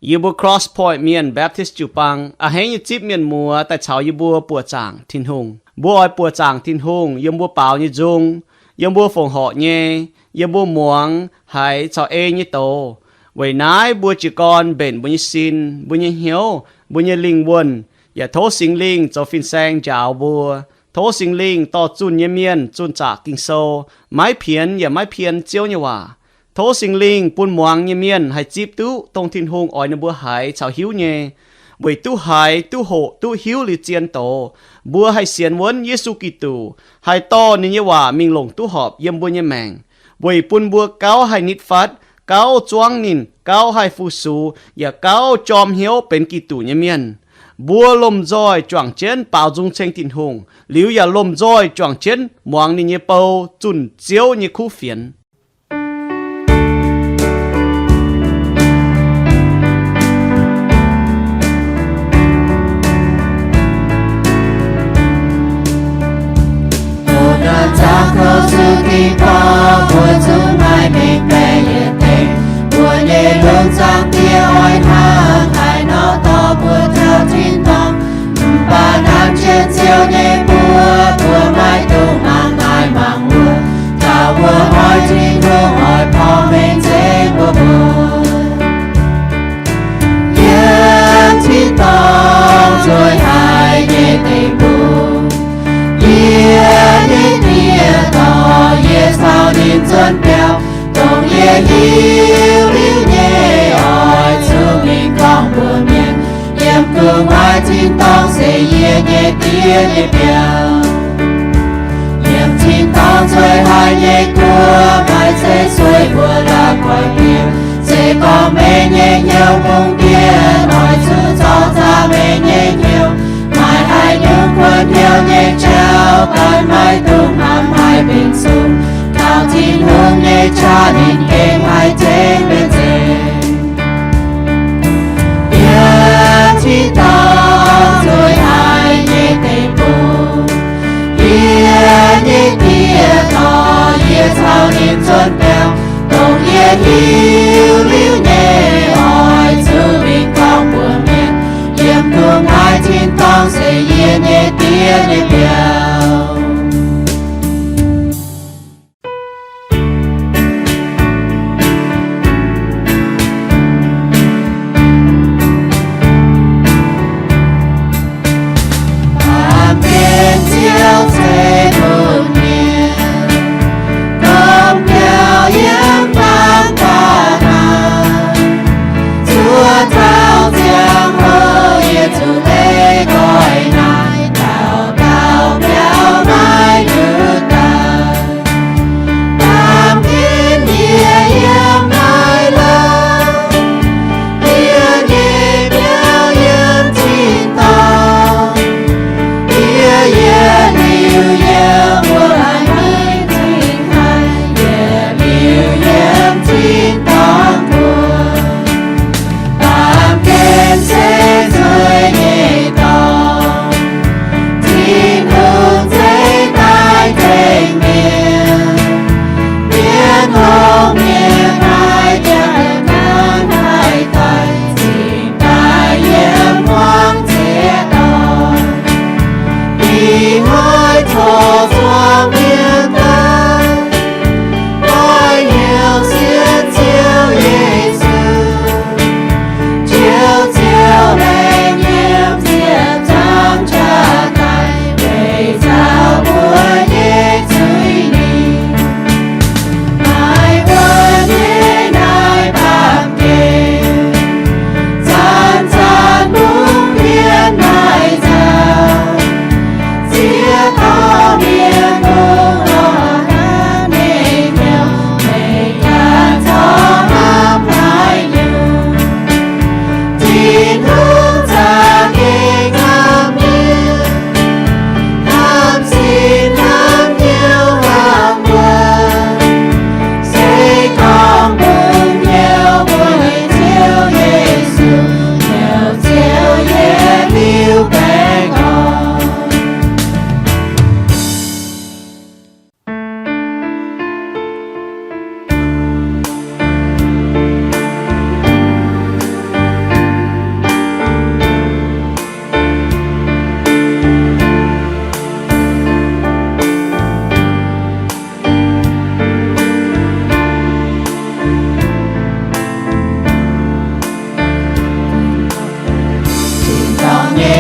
Yie mbuo Cross Point Mienh Baptist jiu-baang a'hneiv nyei zipv mienh muoz daaih caux yie mbuo buoqc zaangc Tin-Hungh. Mbuo oix buoqc zaangc Tin-Hungh yiem mbuo baaux nyei nzung, yiem mbuo fongc horc nyei, yiem mbuo muangx haiz caux ei nyei doz. Weic naaiv mbuo jiez gorn mbenc mbuo nyei sin, mbuo nyei hnyouv, mbuo nyei lingh wuonh, yaac tov Singx Lingh zoux fin-saeng njaaux mbuo. Tov Singx Lingh dorh zunh nyei mienh zunh zaqc Ging-Sou, maiv pienx yaac maiv pien Ziouv nyei waac. Tov Singx Lingh bun muangx nyei mienh haih zipv duqv dongh Tin-Hungh oix ninh mbuo haiz caux hiuv nyei, weic duqv haiz, duqv hoqc, duqv hiuv liuz zien doz, mbuo haih sienx wuonv Yesu Giduc, haih dorh ninh nyei waac mingh longc duqv horpc yiem mbuo nyei maengc, weic bun mbuo gauh haih nitv fatv, gauh zuangv ninh, gauh haih fu-sux, yaac gauh jorm hnyouv benx Giduc nyei mienh. Mbuo lomh nzoih juangc jienv baaux nzung ceng Tin-Hungh, liuz yaac lomh nzoih juangc jienv muangx ninh nyei bou zunh Ziouv nyei kuv fienx. Mbuo ganh zaangc kouv zuqc dingc borqc, mbuo zungv maiv mengh baeqc yietc deix. Mbuo nyei lungh zaangc Diex oix hnangv haaix nor dorh mbuo taux tin-dorngh, mv baac hnamv jienv Ziouv nyei mbuox, mbuo maiv dungx mangc naaiv mangc wuov. Taux mbuo oix Tin-Hungh oix porv mengh nzengc mbuo mbuox. Yiem tin-dorngh nzueic haic nyei deic-bung, yie nyei Diex dorh yie caux ninh nzuonx biauv. Dongh yie hiuv liuz nyei oix zuqc mingh gorngv mbuox mienh, yiem gu'nguaaic tin-dorngh se yie nyei Diex nyei biauv. Yiem tin-dorngh nzueic haic nyei guoqv, maaih zeiv sueih mbuo la'guaih mienh. Se gorngv meih nyei hnyouv hungh diex, oix zuqc zorc zaqc meih nyei hnyouv. Maaih haaix nyungc kuonx hnyouv nyei jauv, ganh maiv dungx hnamv haih bingx zuqc. Taux Tin-Hungh nyei qaqv ninh gengh haih tengx meih nzengc. Yiem tin-dorngh nzueic haic nyei deic-bung, yie nyei Diex dorh yie caux ninh nzuonx biauv. Dongh yie hiuv liuz nyei oix zuqc mingh gorngv mbuox mienh, yiem gu'nguaaic tin-dorngh se yie nyei Diex nyei biauv. Baamh gen Ziouv ceix bun mienh, gorngv biauv yiem baamh baac hnaangx. Zuov taux ziangh hoc yie zuqc leih nqoi naaic, daux gaux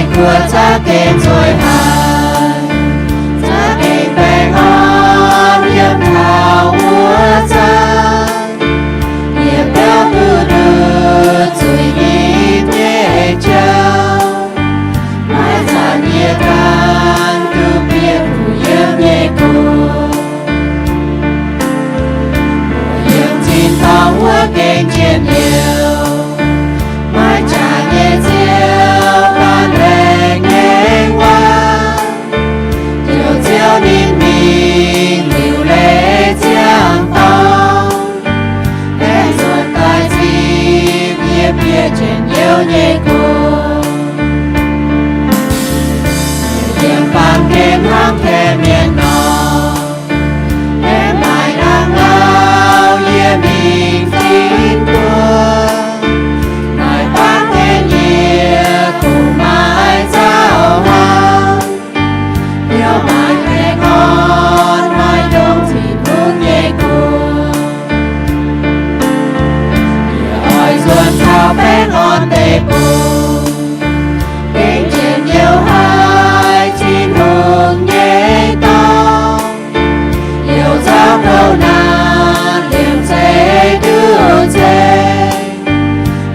Mbuo za'gengh nzueic haic, za'gengh baengh orn yiem taux wuov zanc, yie biauv duqv nduqc zuiz nyim nyei jauv, maiv zanc yie ganh duqv bieqc kuh yiem nyei gu'nyuoz. Yiem tin-dorngh wuov gengh njien-youh, maaih jaax nyei Ziouv gan lengh nyei waac, Njoux Ziouv ninh mingh liuc leiz ziangh dorn, aengx nzuonx daaih zipv yie bieqc njien-youh nyei gu'nyuoz. Yiem baamh gen hnamv tengx mienh nor, aengx maaih naang ngau yie mingh tin-dorngh, maaih baamh gen yie kungx maiv zauh hnangv. Biauv maaih baengh orn, maaih ndongc Tin-Hungh nyei gu'nyuoz. Yie oix nzuonx taux baengh orn deic-bung, gengh njien-youh haic Tin-Hungh nyei dorngx. Youh nzauh kouv naanc liemh zeih duqv nzengc,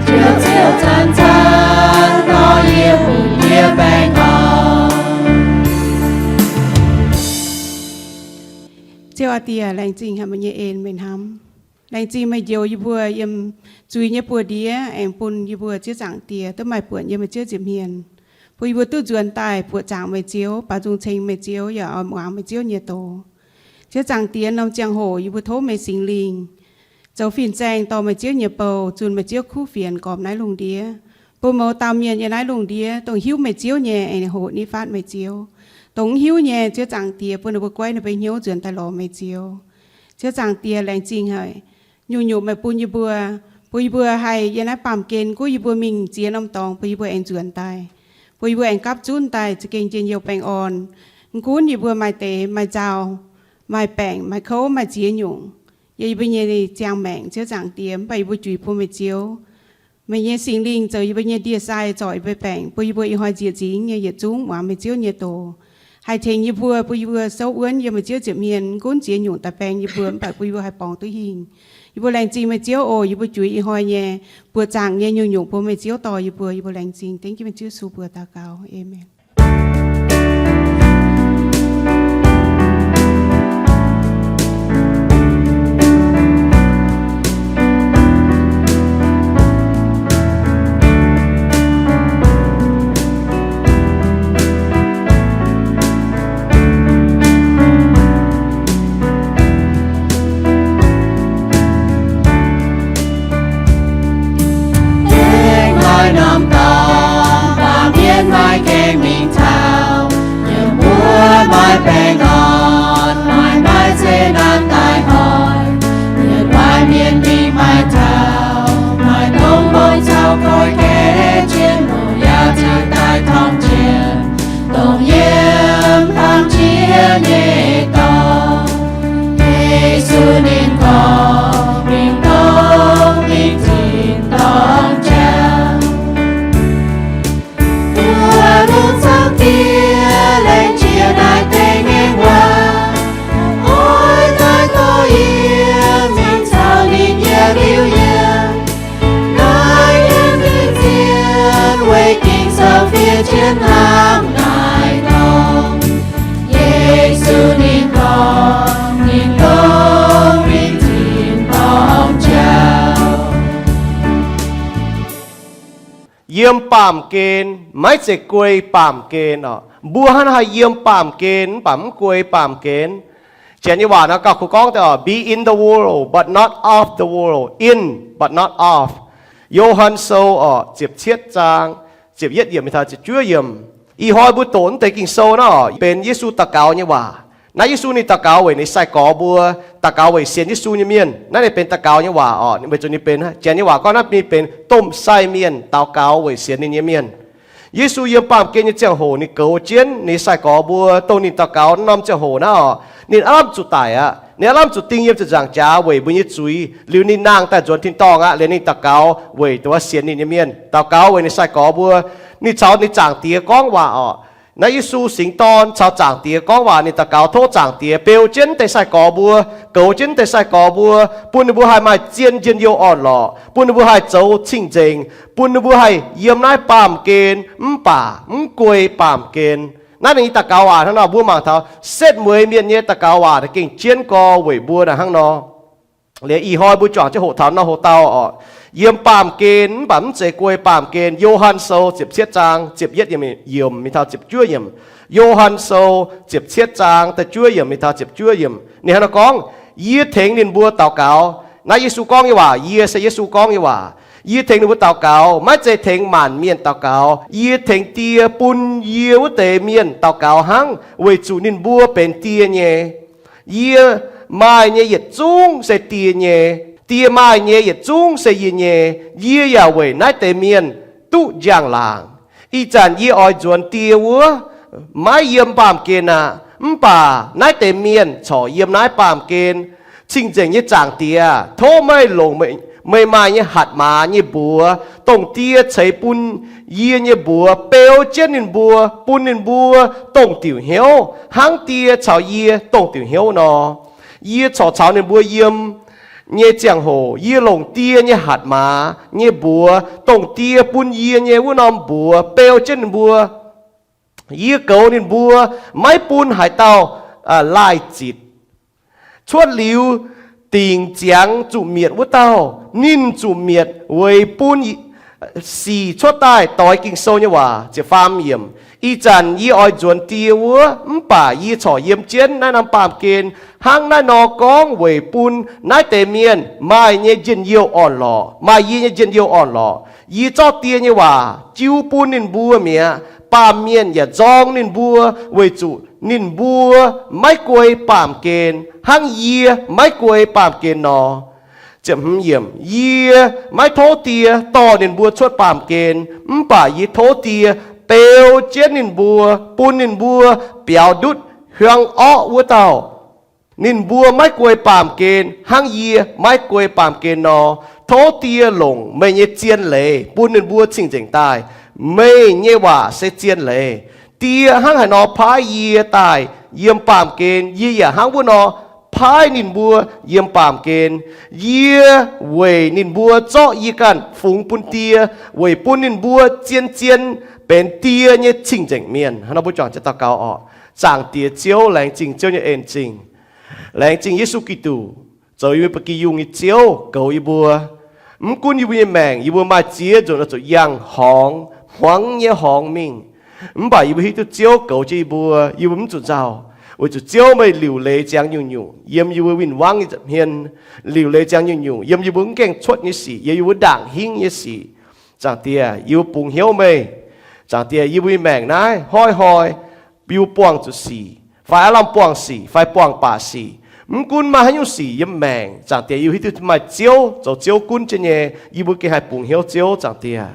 Ziouv, Ziouv zanc-zanc dorh yie bun yie baengh orn. Ziouv aa Die, laengz zingh haic meih nyei en meih hnamv. Laengz zingh meih njoux yie mbuo yiem zuiz nyei buoz-ndiev, aengx bun yie mbuo Ziouv Zaangc Diex duqv maaih buonc yiem meih Ziouv nza'hmien, bun yie mbuo duqv nzuonx daaih buoqc zaangc meih Ziouv, baaux nzung ceng meih Ziouv, yaac oix muangx meih Ziouv nyei doz. Ziouv Zaangc Diex, norm ziangh hoc yie mbuo tov meih Singx Lingh zoux fin-saeng dorh meih Ziouv nyei bou zunh meih Ziouv kuv fienx gormx naaiv lungh ndiev, bun mouz dauh mienh yiem naaiv lungh ndiev dongh hiuv meih Ziouv nyei aengx hoqc nitv fatv meih Ziouv, dongh mv hiuv nyei, Ziouv Zaangc Diex, bun ninh mbuo goiv ninh mbuo hnyouv nzuonx daaih lorz meih Ziouv. Ziouv Zaangc Diex, laengz zingh haic nyungc-nyungc meih bun yie mbuo, bun yie mbuo haih yiem naaiv baamh gen gunv yie mbuo mingh ziex norm dorngx bun yie mbuo aengx nzuonx daaih, bun yie mbuo aengx gapv zunv daaih za'gengh njien-youh baengh orn. Mv gunv yie mbuo maaih deix maaih nzauh, maaih baengc, maaih kouv, maaih ziex nyungc yiem yie mbuo nyei ziangh maengc, Ziouv Zaangc Diex, mv baac yie mbuo juix bun meih Ziouv. Meih nyei Singx Lingh zoux yie mbuo nyei ndie-sai zorc yie mbuo baengc, bun yie mbuo ih hnoi nziec nzingx nyei yietc zungv muangx meih Ziouv nyei doz, haih tengx yie mbuo, bun yie mbuo souv wuonv yiem meih Ziouv nza'hmien. Mv gunv ziex nyungc daaih baeng yie mbuo, mv baac bun yie mbuo haih borngz duqv hingh. Yie mbuo laengz zingh meih Ziouv oc. Yie mbuo juix ih hnoi nyei buoqc zaangc nyei nyungc-nyungc bun meih Ziouv dorh yie mbuo. Yie mbuo laengz zingh dengv jienv meih Ziouv Yesu mbuox daux gaux. Aamen. Aengx maaih norm dorngx, baamh mienh maiv gaengh mingh taux. Yiem wuov maaih baengh orn, maaih maaih zeqc naanc daaih hoic. Mienh waaic mienh mingh maaih taux, maaih dongh mbong caux goiv gaeqv jienv longc yaac ziouc daaih torngv jienv dongh yiem baamh jiex nyei dorngx. Yesu ninh gorngv, mingh dongh mingh tin-dorngh jauv. Mbuo lungh zaangc Diex laengz jiex naaiv deix ngaengc waac, oix daaih dorh yie mingh caux ninh yiem liuz yiem. Naaiv yiem ninh zien weic Ging-Sou fiev jienv hnangv naaiv gorngv. Yesu ninh gorngv, mingh dongh mingh tin-dorngh jauv. Yiem baamh gen maiv zeiz guei baamh gen oc. Mbuo hnangv naaiv haih yiem baamh gen mv baac mv guei baamh gen. Janx nyei waac nor gauh kungx gorngv deix oc, be in the world but not of the world, in but not of. Yo^han Sou oc, ziepc cietv zaang, ziepc yietv yiemc mingh taux ziepc juov yiemc. Ih hnoi mbuo doqc naaiv deix Ging-Sou naaiv oc, benx Yesu daux gaux nyei waac. Naaiv Yesu ninh daux gaux weic ninh sai-gorx mbuo, daux gaux weic sienx Yesu nyei mienh. Naaiv ninh benx daux gaux nyei waac oc, weic zuqc ninh benx, Janx nyei waac gorngv naaiv ninh benx domh sai mienh daux gaux weic sienx ninh nyei mienh. Yesu yiem baamh gen nyei ziangh hoc ninh goux jienv ninh sai-gorx mbuo, dongh ninh daux gaux norm ziangh hoc naaiv oc. Ninh aav lamh zuqc daic aqv. Ninh aav lamh zuqc ding yiem ziepc nzaangc jaax weic mbuo nyei zuiz. Liuz ninh nangh daaih nzuonx tin-dorngh aqv. Liuz ninh daux gaux weic dongh wuov sienx ninh nyei mienh, daux gaux weic ninh sai-gorx mbuo. Ninh caux ninh Zaangc Diex gorngv waac orqc. Naaiv Yesu singx dorn caux Zaangc Diex gorngv waac, ninh daux gaux tov Zaangc Diex beu jienv deix sai-gorx mbuo, goux jienv deix sai-gorx mbuo, bun ninh mbuo haih maaih zien njien-youh orn-lorqc, bun ninh mbuo haih zoux cing-nzengc, bun ninh mbuo haih yiem naaiv baamh gen mv baac mv guei baamh gen. Naaiv ninh nyei daux gaux waac hnangv nor. Mbuo mangc taux setv mueiz mienh nyei daux gaux waac gengh jienv gorx weic mbuo naaic hnangv nor. Liuz ih hnoi mbuo juangc jienv hoqc taux nor hoc-dauh orqc, yiem baamh gen mv baac mv zeiz guei baamh gen. Yo^han Sou ziepc cietv zaang ziepc yietv yiemc mingh taux ziepc juov yiemc. Yo^han Sou ziepc cietv zaang da'juov yiemc mingh taux ziepc juov yiemc. Ninh hnangv nor gorngv, Yie tengx ninh mbuo daux gaux. Naaiv Yesu gorngv nyei waac, yie se Yesu gorngv nyei waac. Yie tengx ninh mbuo daux gaux, maiv zeiz tengx maanc mienh daux gaux. Yie tengx Die bun yie wuov deix mienh daux gaux hnangv, weic zuqc ninh mbuo benx Die nyei. Yie maaih nyei yietc zungv se Die nyei. Die maaih nyei yietc zungv se yie nyei. Yie yaac weic naaiv deix mienh duqv njang-laangc. Ih zanc yie oix nzuonx Die wuov, maiv yiem baamh gen aqv. Mv baac naaiv deix mienh corc yiem naaiv baamh gen. Cing-nzengc nyei Zaangc Diex, tov meih longc meih maaih nyei hatc maaz nyei mbuox, dongh Die ceix bun yie nyei mbuox, beu jienv ninh mbuo, bun ninh mbuo dongh diuc hnyouv hnangv Die caux yie dongh diuc hnyouv nor. Yie corc caux ninh mbuo yiem nyei ziangh hoc yie longc Die nyei hatc maaz nyei mbuox, dongh Die bun yie nyei wuov norm mbuox, beu jienv ninh mbuo. Yie goux ninh mbuo, maiv bun haaix dauh laaih zitc. Cuotv liuz dingc ziangx zuqc mietc wuov dauh, ninh zuqc mietc weic bun sic cuotv daaih doix Ging-Sou nyei waac. Ziepc faam yiemc. Ih zanc yie oix nzuonx Die wuov, mv baac yie corc yiem jienv naaiv norm baamh gen hnangv naaiv nor gorngv weic bun naaiv deix mienh maaih nyei njien-youh orn-lorqc, maaih yie nyei njien-youh orn-lorqc. Yie zorqv Die nyei waac jiu bun ninh mbuo mi'aqv. Baamh mienh yaac nzorng ninh mbuo weic zuqc ninh mbuo maiv guei baamh gen hnangv yie maiv guei baamh gen nor. Ziepc hmz yiemc. Yie maiv tov Die dorh ninh mbuo cuotv baamh gen, mv baac yie tov Die beu jienv ninh mbuo, bun ninh mbuo biaux ndutv hiuang orqv wuov dauh. Ninh mbuo maiv guei baamh gen hnangv yie maiv guei baamh gen nor. Tov Die longc meih nyei zien leiz bun ninh mbuo cing-nzengc daaih. Meih nyei waac se zien leiz. Die hnangv haaix nor paaiv yie daaih yiem baamh gen, yie yaac hnangv wuov nor paaiv ninh mbuo yiem baamh gen. Yie weic ninh mbuo zorqv yie ganh fungx bun Die, weic bun ninh mbuo zien-zien benx Die nyei cing-nzengc mienh. Hnangv nor mbuo juangc jienv daux gaux orqc. Zaangc Diex Ziouv, laengz zingh Ziouv nyei en-zingh. Laengz zingh Yesu Giduc, zoux yie mbuo ba'gi yungh nyei Ziouv, goux yie mbuo. Mv gunv yie mbuo nyei maengc, yie mbuo maaih ziex nzunc oix zuqc yangh horngz, hmuangx nyei horngz mingh. Mv baac yie mbuo hiuv duqv Ziouv goux jienv yie mbuo, yie mbuo mv zuqc nzauh, weic zuqc Ziouv meih liuc leiz ziangx nyungc-nyungc yiem yie mbuo win-wangv nyei nza'hmien, liuc leiz ziangx nyungc-nyungc yiem yie mbuo mv gaengh cuotv nyei sic, yiem yie mbuo ndaangc hingv nyei sic. Zaangc Diex, yie mbuo bungx hnyouv meih. Zaangc Diex, yie mbuo nyei maengc naaiv hnoi-hnoi yie mbuo buangh zuqc sic, fai aav lamh buangh sic, fai buangh baac sic. Mv gunv maaih haaix nyungc sic yiem maengc, Zaangc Diex, yie mbuo hiuv duqv maaih Ziouv zoux Ziouv gunv jienv nyei. Yie mbuo gengh haih bungx hnyouv Ziouv, Zaangc Diex.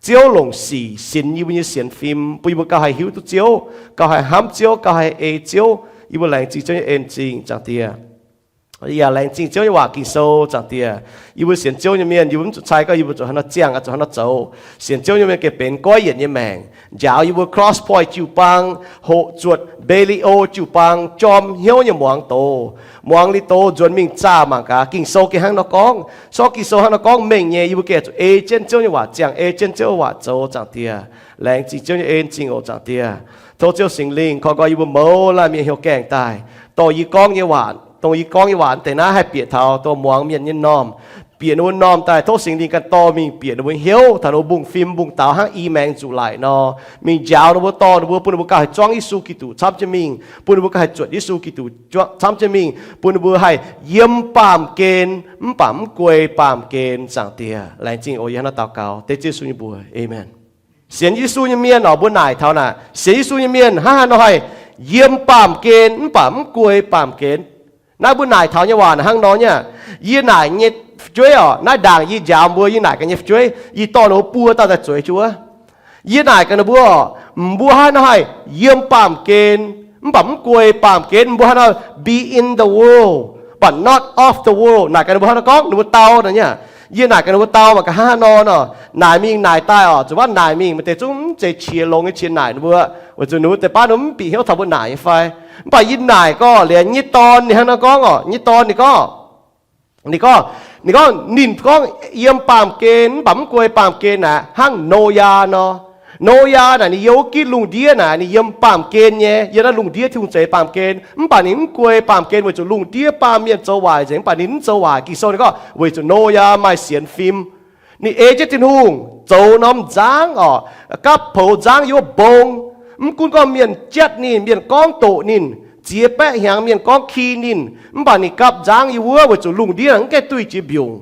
Ziouv longc sic sinx yie mbuo nyei sienx fim, bun yie mbuo gauh haih hiuv duqv Ziouv, gauh haih hnamv Ziouv, gauh haih ei Ziouv. Yie mbuo laengz zingh Ziouv nyei en-zingh, Zaangc Diex. Yie yaac laengz zingh Ziouv nyei waac Ging-Sou, Zaangc Diex. Yie mbuo sienx Ziouv nyei mienh, yie mbuo mv zuqc cai gorngv yie mbuo zuqc haaix nor ziangh, zuqc haaix nor zoux. Sienx Ziouv nyei mienh gengh benx goiv yienc nyei maengc, njaaux yie mbuo Cross Point jiu-baang, hoqc zuotc Beleiou jiu-baang jorm hnyouv nyei muangx doz. Muangx liuz doz nzuonx mingh zaah mangc gaax. Ging-Sou gengh hnangv nor gorngv. Sortv Ging-Sou hnangv nor gorngv mengh nyei, yie mbuo gengh zuqc ei jienv Ziouv nyei waac ziangh, ei jienv Ziouv nyei waac zoux, Zaangc Diex. Laengz zingh Ziouv nyei en-zingh oc, Zaangc Diex. Tov Ziouv Singx Lingh koi nqoi yie mbuo mouz laanh mienh hnyouv gaengh daaih, dorh yie gorngv nyei waac, dongh yie gorngv nyei waac deix naaiv haih bieqc taux dorh muangx mienh nyei m'normh, bieqc ninh mbuo m'normh daaih. Tov Singx Lingh ganh dorh mingh bieqc ninh mbuo hnyouv taux ninh mbuo mbungv fim mbungv daux hnangv i maengx zuqc laic nor, mingh njaaux ninh mbuo, dorh ninh mbuo, bun ninh mbuo gauh haih zuangv Yesu Giduc camv jienv mingh, bun ninh mbuo gauh haih zuotc Yesu Giduc camv jienv mingh, bun ninh mbuo haih yiem baamh gen mv baac mv guei baamh gen, Zaangc Diex. Laengz zingh oc. Yie hnangv naaiv daux gaux dengv Yesu nyei mbuox, aamen. Sienx Yesu nyei mienh oc, mbuo naaic taux naaic, sienx Yesu nyei mienh hnangv haaix nor haih yiem baamh gen mv baac mv guei baamh gen? Naaiv mbuo naaic taux nyei waac hnangv nor nyei aqv. Yie naaic nyei fu'jueiv oc, naaiv ndaangc yie njaaux mbuo, yie naaic gaax nyei fu'jueiv, yie dorh ninh mbuo buo dauh daaih zueiz jienv wuov. Yie naaic gaax ninh mbuo oc, mbuo hnangv haaix nor haih yiem baamh gen Mv baac mv guei baamh gen. Mbuo hnangv nor, be in the world but not of the world. Naaic gaax ninh mbuo hnangv nor gorngv, ninh mbuo dau nor nyei. Yie naaic gaax ninh mbuo dau mangc gaax hnangv haaix nor nor. Naaic mingh naaic daaih oc, zuqc maiv naaic mingh, maaih deix zungv mv zeiz qiex longx nyei qiex naaic ninh mbuo, weic zuqc ninh mbuo deix baav ninh mbuo mv bieqc hnyouv taux mbuo naaic nyei fai. Mv baac yie naaic gorngv, liuz nyei dorn ninh hnangv nor gorngv oc, nyei dorn ninh gorngv, ninh gorngv, ninh gorngv, ninh gorngv yiem baamh gen mv baac mv guei baamh gen naaic hnangv Noyaa nor. Noyaa naaic ninh yiem wuov gitv lungh ndiev naaic ninh yiem baamh gen nyei, yiem naaiv lungh ndiev Tin-Hungh zeix baamh gen, mv baac ninh mv guei baamh gen weic zuqc lungh ndiev baamh mienh zoux waaic nzengc, mv baac ninh mv zoux waaic. Ging-Sou ninh gorngv weic zuqc Noyaa maaih sienx fim. Ninh ei jienv Tin-Hungh zoux norm nzangv oc, gapv poux nzangv yiem wuov mbong. Mv gunv gorngv mienh jatv ninh, mienh gorngv doqc ninh, ziex baeqv hnyangx mienh gorngv ki ninh, mv baac ninh gapv nzangv yiem wuov weic zuqc lungh ndiev mv gaengh duih jiex mbiungc.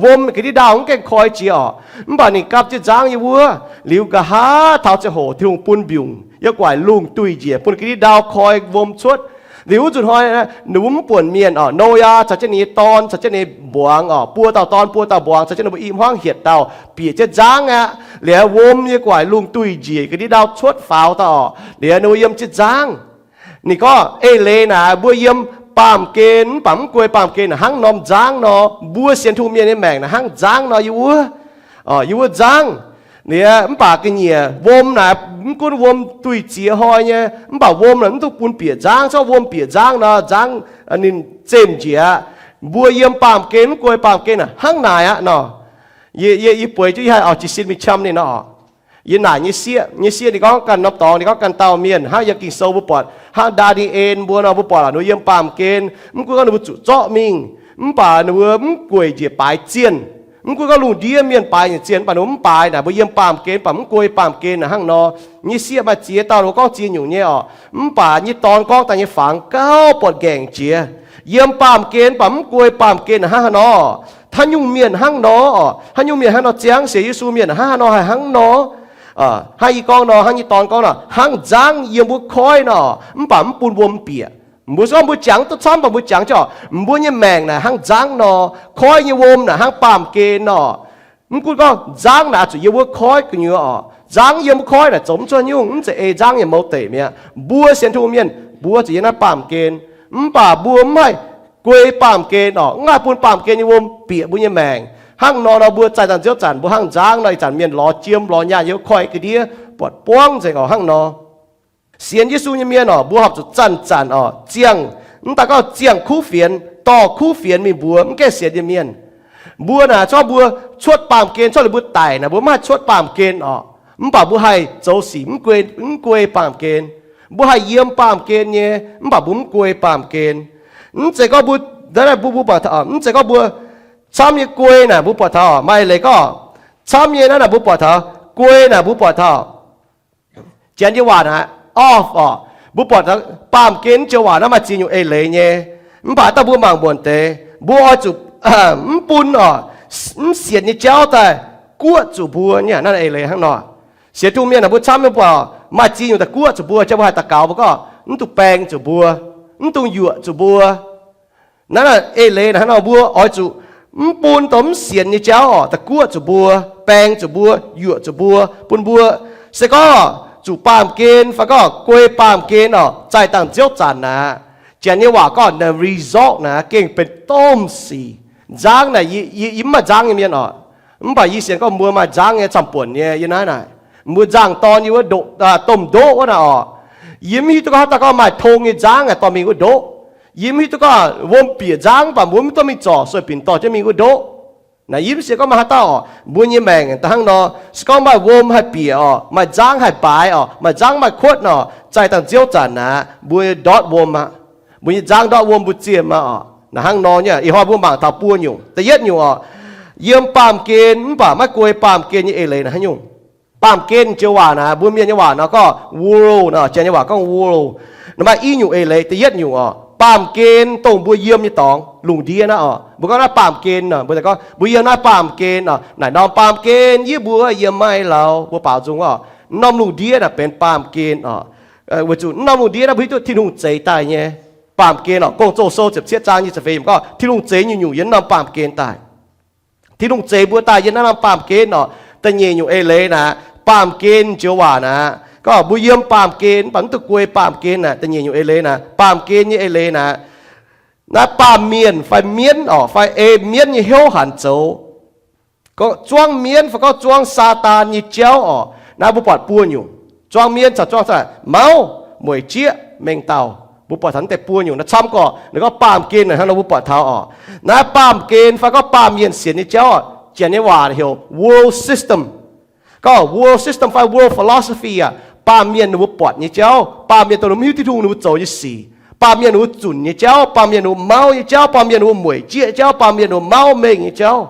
Wuom ga'ndiev ndau mv gaengh koi jiex oc. Mv baac ninh gapv jienv nzangv yiem wuov, liuz nqa'haav taux ziangh hoc Tin-Hungh bun mbiungc yiem guaic lungh duih njiec bun ga'ndiev ndau koi wuom cuotv. Liuz wuov nzunc hnoi ninh mbuo mv buonc mienh oc, Noyaa caux jienv ninh nyei dorn caux jienv ninh mbuangz oc, buo dauh dorn buo dauh mbuangz caux jienv ninh mbuo i hmuangv hietc dauh bieqc jienv nzangv aqv. Liuz wuom yiem guaic lungh duih njiec ga'ndiev ndau cuotv faaux daaih oc. Liuz ninh mbuo yiem jienv nzangv. Ninh gorngv eix leiz naaic mbuo yiem baamh gen mv baac mv guei baamh gen naaic hnangv norm nzangv nor. Mbuo sienx Tin-Hungh mienh nyei maengc naaic hnangv nzangv nor yiem wuov, yiem wuov nzangv. Liuz mv baac ga'nyiec wuom naaic mv gunv wuom duih ziex hnoi nyei, mv baac wuom naaic mv duqv bun bieqc nzangv. Corc wuom bieqc nzangv nor, nzangv ninh zemh njiec aqv. Mbuo yiem baamh gen mv guei baamh gen naaic hnangv naaic aqv nor. Yie, yie, yie bueix jienv yie haih auv-jiex sin mingh qam ninh nor. Yie naaic nyei sieqv, nyei sieqv ninh gorngv ganh norm dorngx, ninh gorngv ganh dauh mienh hnangv yiem Ging-Sou mbuo buatc hnangv Ndaa^ni^en mbuo nor, mbuo buatc ninh mbuo yiem baamh gen, mv gunv gorngv ninh mbuo zuqc zorqv mingh, mv baac ninh mbuo mv gueic njiec baaix zienh. Mv gunv gorngv lungh ndiev mienh baaix njiec zienh, mv baac ninh mbuo mv baaix naaic, mbuo yiem baamh gen, mv baac mv guei baamh gen naaic hnangv nor. Nyei sieqv maaih ziex dauh ninh mbuo gorngv ziex nyungc nyei oc, mv baac nyei dorn gorngv daaih nyei fangx gauh buatc nqaengc jiex. Yiem baamh gen mv baac mv guei baamh gen naaic hnangv haaix nor? Haaix nyungc mienh hnangv nor? Haaix nyungc mienh hnangv nor ziangv sienx Yesu mienh hnangv haaix nor, haih hnangv nor? Hnangv yie gorngv nor, hnangv nyei dorn gorngv nor, hnangv nzangv yiem wuov koiv nor, mv baac mv bun wuom bieqc. Mbuo gorngv mbuo jangx duqv camv, mv baac mbuo jangx jienv oc, mbuo nyei maengc naaic hnangv nzangv nor, koiv nyei wuom naaic hnangv baamh gen nor. Mv gunv gorngv nzangv naaic zuqc yiem wuov koiv gu'nyuoz oc, nzangv yiem wuov koiv naaic zoux mv cuotv nyungc, mv zeiz ei nzangv nyei mouz deic mi'aqv. Mbuo sienx Tin-Hungh mienh mbuo zuqc yiem naaiv baamh gen, mv baac mbuo mv haih guei baamh gen oc, mv haih bun baamh gen nyei wuom bieqc mbuo nyei maengc. Hnangv nor nor mbuo zaih dangh nziouv zanc mbuo hnangv nzangv nor, ih zanc mienh lorz jiem lorz nyaanh yiem wuov koiv ga'ndiev buatc buangv nzengc oc, hnangv nor. Sienx Yesu nyei mienh oc, mbuo horpc zuqc zanc-zanc oc ziangh, mv daaih gorngv ziangh kuv fienx, dorh kuv fienx mingh mbuox mv gaengh sienx nyei mienh. Mbuo naaic corc mbuo cuotv baamh gen, corc liuz mbuo daic naaic mbuo mv haih cuotv baamh gen oc, mv baac mbuo haih zoux sic mv guei, mv guei baamh gen. Mbuo haih yiem baamh gen nyei, mv baac mbuo mv guei baamh gen. Mv zeiz gorngv mbuo, mbuo, mbuo buatc taux, mv zeiz gorngv mbuo camv nyei guei naaic mbuo buatc taux, maaih leiz gorngv camv nyei naaiv naaic mbuo buatc taux, guei naaic mbuo buatc taux. Janx nyei waac naaic, of oc, mbuo buatc taux baamh gen joux waac naaiv maaih ziex nyungc eix leiz nyei. Mv baac daaih mbuo mangc mbuonc deix, mbuo oix zuqc mv bun oc, mv sienx nyei jauv daaih guoqv zuqc mbuo nyei. Naaiv eix leiz hnangv nor. Sienx Tin-Hungh mienh naaic mbuo camv nyei, mbuo maaih ziex nyungc daaih guoqv zuqc mbuo, jauv mbuo haih daux gaux mbuo gorngv mv dungx baeng zuqc mbuo, mv dungx yuoqc zuqc mbuo. Naaiv eix leiz naaic hnangv nor, mbuo oix zuqc mv bun dongh mv sienx nyei jauv oc daaih guoqv zuqc mbuo, baeng zuqc mbuo, yuoqc zuqc mbuo, bun mbuo se gorngv zuqc baamh gen fai gorngv guei baamh gen oc, zaih dangh nziouv zanc naaic, Janx nyei waac gorngv the result naaic gengh benx domh sic. Nzangv naaic, yie, yie mv maaih nzangv nyei mienh oc, mv baac yie sienx gorngv mbuo maaih nzangv nyei camv-buonc nyei yiem naaiv naaic. Mbuo nzangv-dorn yiem wuov ndoqc, domh ndoqv wuov naaic oc. Yie mv hiuv duqv gorngv haaix dauh gorngv maaih tong nyei nzangv naaic dorh mingh wuov ndoqv. Yie mv hiuv duqv gorngv wuom bieqc nzangv, mv baac mbuo mv duqv mingh zorc sueih binc dorh jienv mingh wuov ndoqv. Naaic yie mv sienx gorngv maaih haaix dauh oc. Mbuo nyei maengc daaih hnangv nor, se gorngv maaih wuom haih bieqc oc, maaih nzangv haih baaix oc, maaih nzangv maaih kuotv nor, zaih dangh nziouv zanc naaic mbuo ndortv wuom aqv. Mbuo nyei nzangv ndortv wuom mbuo ziemh aqv oc. Naaic hnangv nor nyei, ih hnoi mbuo mangc taux buo nyungc. Da'yietv nyungc oc, yiem baamh gen mv baac maiv guei baamh gen nyei eix leiz naaic haaix nyungc? Baamh gen joux waac naaic, mbuo mienh nyei waac nor gorngv world nor, Janx nyei waac gorngv world. Naaiv maaih i nyungc eix leiz. Da'yietv nyungc oc, baamh gen dongh mbuo yiem nyei dorngx, lungh ndiev naaiv oc. Mbuo gorngv naaiv baamh gen nor, mbuo gorngv mbuo yiem naaiv baamh gen nor, naaic norm baamh gen yie mbuo yiem maiv lauh. Mbuo baaux nzung oc, norm lungh ndiev naaic benx baamh gen oc. Weic zuqc norm lungh ndiev naaiv mbuo hiuv duqv Tin-Hungh zeix daaih nyei. Baamh gen oc, Gong-Zoh sou ziepc cietv zaang nyic ziepc feix yiemc gorngv Tin-Hungh zeix nyungc-nyungc yiem norm baamh gen daaih. Tin-Hungh zeix mbuo daaih yiem naaiv norm baamh gen oc. Da'nyeic nyungc eix leiz naaic, baamh gen joux waac naaic, Gorngv mbuo yiem baamh gen mv baac mv duqv guei baamh gen naaic, da'nyeic nyungc eix leiz naaic, baamh gen nyei eix leiz naaic, naaiv baamh mienh fai mienv orqc, fai ei mienv nyei hnyouv hanc zoux. Zuangv mienv fai gorngv zuangv Saadaan nyei jauv orqc, naaiv mbuo buatc buo nyungc. Zuangv mienv caux zuangv Saadaan, mauv, mueic jieqv, mengh dauh. Mbuo buatc taux naaiv deix buo nyungc naaiv camv gorqv. Naaiv gorngv baamh gen naaic hnangv nor mbuo buatc taux orqc, naaiv baamh gen fai gorngv baamh mienh sienx nyei jauv orqc, Janx nyei waac heuc world system. Gorngv world system fai world philosophy aac, baamh mienh ninh mbuo buatc nyei jauv, baamh mienh dongh ninh mbuo mv hiuv Tin-Hungh ninh mbuo zoux nyei sic, baamh mienh ninh mbuo zunc nyei jauv, baamh mienh ninh mbuo mauv nyei jauv, baamh mienh ninh mbuo mueic jieqv jauv, baamh mienh ninh mbuo mauv mengh nyei jauv.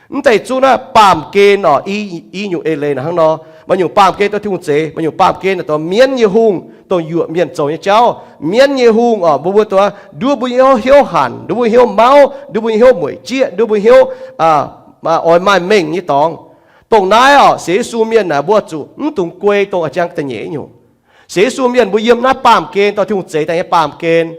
Mv deix zungv naaiv baamh gen orqc, i, i nyungc eix leiz naaic hnangv nor. Maaih nyungc baamh gen dongh Tin-Hungh zeix, maaih nyungc baamh gen naaic dongh mienv nyei hungh, dongh yuoqc mienh zoux nyei jauv. Mienv nyei hungh orqc, mbuo, mbuo dongh nduov mbuo nyei hnyouv hanc, nduov mbuo nyei hnyouv mauv, nduov mbuo nyei hnyouv mueic jieqv, nduov mbuo nyei hnyouv oix maaih mengh nyei dorngx. Dongh naaiv orqc, sienx Yesu mienh naaic mbuo zuqc mv dungx guei dongh a'jang da'nyeic nyungc. Sienx Yesu mienh mbuo yiem naaiv baamh gen dongh Tin-Hungh zeix daaih nyei baamh gen.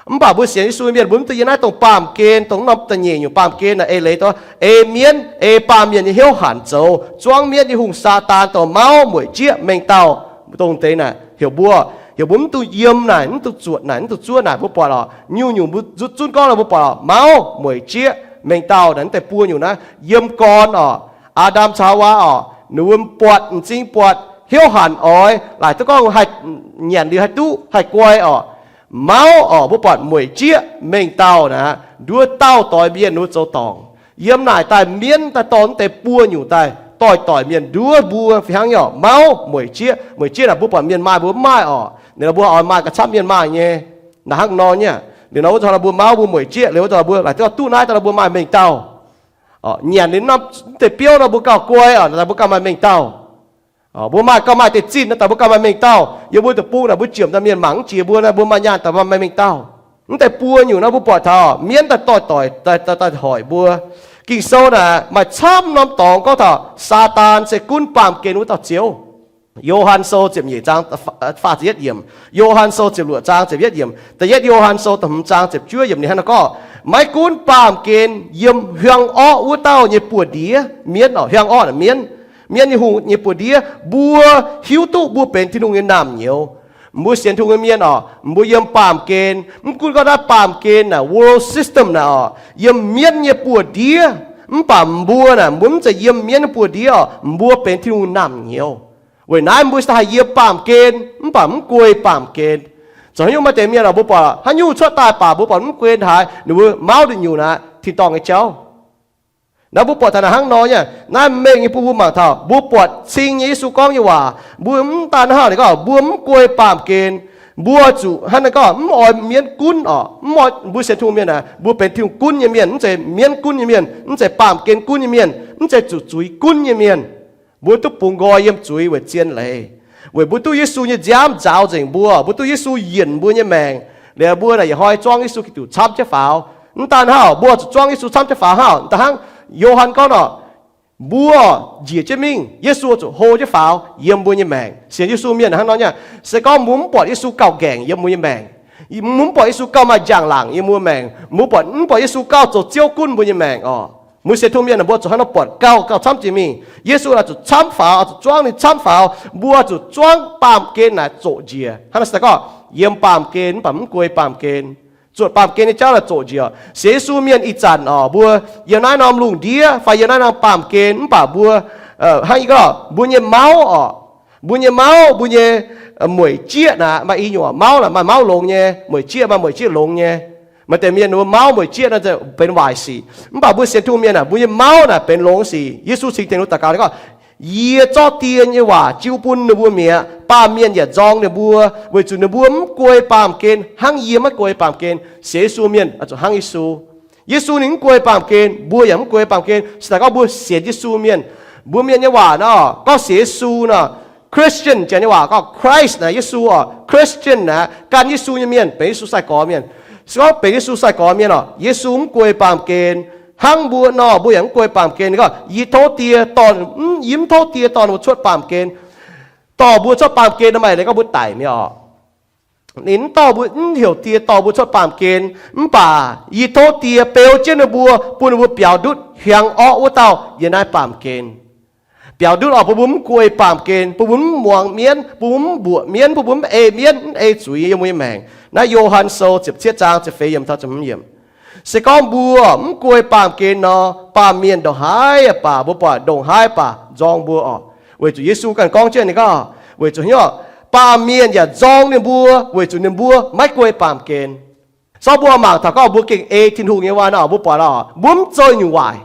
Mv baac mbuo sienx Yesu mienh mbuo mv dungx yiem naaiv dongh baamh gen, dongh norm da'nyeic nyungc baamh gen naaic eix leiz dongh ei mienv, ei baamh mienh nyei hnyouv hanc zoux, zuangv mienv nyei hungh Saadaan dongh mauv, mueic jieqv, mengh dauh. Dongh deix naaic heuc mbuo, heuc mbuo mv dungx yiem naaic, mv dungx zuotc naaic, mv dungx zuov naaic. Mbuo buatc orqc, nyungc-nyungc mbuo zunv gorngv nor mbuo buatc orqc, mauv, mueic jieqv, mengh dauh naaic, mv deix buo nyungc naaiv yiem gorn orqc, Aa^ndam caux Haawaa orqc, ninh mbuo buatc, m'zing buatc, hnyouv hanc oix, laaic duqv gorngv haih nyanc liuz haih duqv haih guai orqc. Mauv orqc, mbuo buatc mueic jieqv, mengh dauh naaic, nduov dauh doix mienh ninh mbuo zoux dorngc. Yiem naaic daaih mienv daaih dorh mv deix buo nyungc daaih doix-doix mienh nduov mbuo fih hnangv nyei orqc. Mauv, mueic jieqv, mueic jieqv naaic mbuo buatc mienh maaih mbuo mv maaih orqc. Ninh mbuo oix maaih gauh camv mienh maaih nyei. Naaic hnangv nor nyei. Liuz nor wuov zanc nor mbuo mauv mbuo mueic jieqv, liuz wuov zanc nor mbuo laaic duqv duqv naaiv daaih nor mbuo maaih mengh dauh. Nyanc liuz norm deix biouv nor mbuo gauh guai orqc, daaih mbuo gauh maaih mengh dauh. Mbuo maaih gauh maaih deix zinh naaiv daaih mbuo gauh maaih mengh dauh. Yiem mbuo deic-bung naaic mbuo jiex daaih mienh mangc mv jiex mbuo naaiv mbuo maaih nyaanh daaih maaih mengh dauh. Mv deix buo nyungc naaiv mbuo buatc taux mienv daaih doix-doix daaih hoic mbuo. Ging-Sou naaic maaih camv norm dorngx gorngv taux Saadaan se gunv baamh gen wuov dauh ziouv. Yo^han Sou ziepc nyeic zaang faah ziepc yietv yiemc, Yo^han Sou ziepc luoqc zaang ziepc yietv yiemc, da'yietv Yo^han Sou da'hmz zaang ziepc juov yiemc ninh hnangv naaiv gorngv, maiv gunv baamh gen yiem hiuang orqv wuov dauh nyei buoz-ndiev, mienv orqc, hiuang orqv naaic mienv, mienv nyei hungh nyei buoz-ndiev, mbuo hiuv duqv mbuo benx Tin-Hungh nyei naamh nyouz. Mbuo sienx Tin-Hungh nyei mienh orqc, mbuo yiem baamh gen, mv gunv gorngv naaiv baamh gen naaic world system naaic orqc, yiem mienv nyei buoz-ndiev, mv baac mbuo naaic mbuo mv zeiz yiem mienv nyei buoz-ndiev orqc, mbuo benx Tin-Hungh naamh nyouz. Weic naaiv mbuo se daaih haih yiem baamh gen mv baac mv guei baamh gen. Zoux haaix nyungc maaih deix mienh orqc, mbuo buatc haaix nyungc cuotv daaih baac mbuo buatc mv guei haaix, ninh mbuo mauv nduqc nyungc naaic tin-dorngh nyei jauv. Naaiv mbuo buatc taux naaic hnangv nor nyei. Naaiv mengh nyei bun mbuo mangc taux mbuo buatc cing nyei Yesu gorngv nyei waac, mbuo mv daan hnangv naaic gorngv mbuo mv guei baamh gen, mbuo zuqc hnangv naaiv gorngv mv oix mienv gunv orqc. Mv oix, mbuo sienx Tin-Hungh mienh aah, mbuo benx Tin-Hungh gunv nyei mienh, mv zeiz mienv gunv nyei mienh, mv zeiz baamh gen gunv nyei mienh, mv zeiz zuqc zuiz gunv nyei mienh. Mbuo duqv bungx nqoi yiem zuiz weic zien leiz, weic mbuo duqv Yesu nyei nziaamv nzaaux nzengc mbuo, mbuo duqv Yesu yienc mbuo nyei maengc. Liuz mbuo naaic yietc hnoi zuangv Yesu Giduc camv jienv faaux. Mv daan hnangv, mbuo zuqc zuangv Yesu camv jienv faaux hnangv. Da'hnangv Yo^han gorngv orqc, mbuo njiec jienv mingh, Yesu zuqc hlo jienv faaux yiem mbuo nyei maengc. Sienx Yesu mienh hnangv nor nyei. Se gorngv mbuo mv buatc Yesu gauh nqaengc yiem mbuo nyei maengc, mbuo mv buatc Yesu gauh maaih njang-laangc yiem mbuo maengc, mbuo buatc, mv buatc Yesu gauh zoux Ziouv gunv mbuo nyei maengc orqc, mbuo sienx Tin-Hungh mienh mbuo zuqc hnangv nor buatc gauh, gauh camv jiex mingh. Yesu naaic zuqc camv faaux, zuqc zuangv ninh camv faaux. Mbuo zuqc zuangv baamh gen naaic zoqc njiec. Hnangv naaiv se gorngv yiem baamh gen mv baac mv guei baamh gen. Zuotc baamh gen nyei jauv naaic zoqc njiec. Sienx Yesu mienh ih zanc orqc, mbuo yiem naaiv norm lungh ndiev fai yiem naaiv norm baamh gen mv baac mbuo, hnangv yie gorngv mbuo nyei mauv orqc, mbuo nyei mauv, mbuo nyei mueic jieqv naaic maaih i nyungc, mauv naaic maaih mauv longx nyei, mueic jieqv maaih mueic jieqv longx nyei. Maaih deix mienh ninh mbuo mauv mueic jieqv naaic benx waaic sic, mv baac mbuo sienx Tin-Hungh mienh aah, mbuo nyei mauv naaic benx longx sic. Yesu cingx dingc ninh daux gaux gorngv, yie zorqv Die nyei waac jiu bun ninh mbuo mi'aqv. Baamh mienh yaac nzorng ninh mbuo, weic zuqc ninh mbuo mv guei baamh gen hnangv yie maiv guei baamh gen. Sienx Yesu mienh zuqc hnangv Yesu. Yesu ninh mv guei baamh gen, mbuo yaac mv guei baamh gen. Se daaih gorngv mbuo sienx Yesu mienh, mbuo mienh nyei waac nor gorngv sienx Yesu nor, Christian, Janx nyei waac gorngv Christ naaic Yesu orqc. Christian naaic gan Yesu nyei mienh, benx Yesu sai-gorx mienh. Se gorngv benx Yesu sai-gorx mienh orqc, Yesu mv guei baamh gen. Hnangv mbuo nor mbuo yaac mv guei baamh gen. Gorngv yie tov Die dorh, yie mv tov Die dorh mbuo cuotv baamh gen. Dorh mbuo cuotv baamh gen nor maaih leiz gorngv mbuo daic mi'aqv orqc. Ninh mv dorh mbuo, mv heuc Die dorh mbuo cuotv baamh gen, mv baac yie tov Die beu jienv ninh mbuo, bun ninh mbuo biaux ndutv hiuang orqv wuov dauh yiem naaiv baamh gen. Biaux ndutv oc, bun mbuo mv guei baamh gen, bun mbuo mv muangx mienv, bun mbuo mv mbuoqc mienv, bun mbuo mv ei mienv, mv ei zuiz yiem mbuo nyei maengc. Naaiv Yo^han Sou ziepc cietv zaang ziepc feix yiemc taux ziepc hmz yiemc. Se gorngv mbuo mv guei baamh gen nor, baamh mienh ndongc haaix baac, mbuo buatc ndongc haaix baac nzorng mbuo oc. Weic zuqc Yesu ganh gorngv jienv ninh gorngv, weic zuqc hnyouv, baamh mienh yaac nzorng ninh mbuo weic zuqc ninh mbuo maiv guei baamh gen. Sorng mbuo mangc taux gorngv mbuo gengh ei Tin-Hungh nyei waac nor, mbuo buatc oc, mbuo mv zoux nyungc waaic.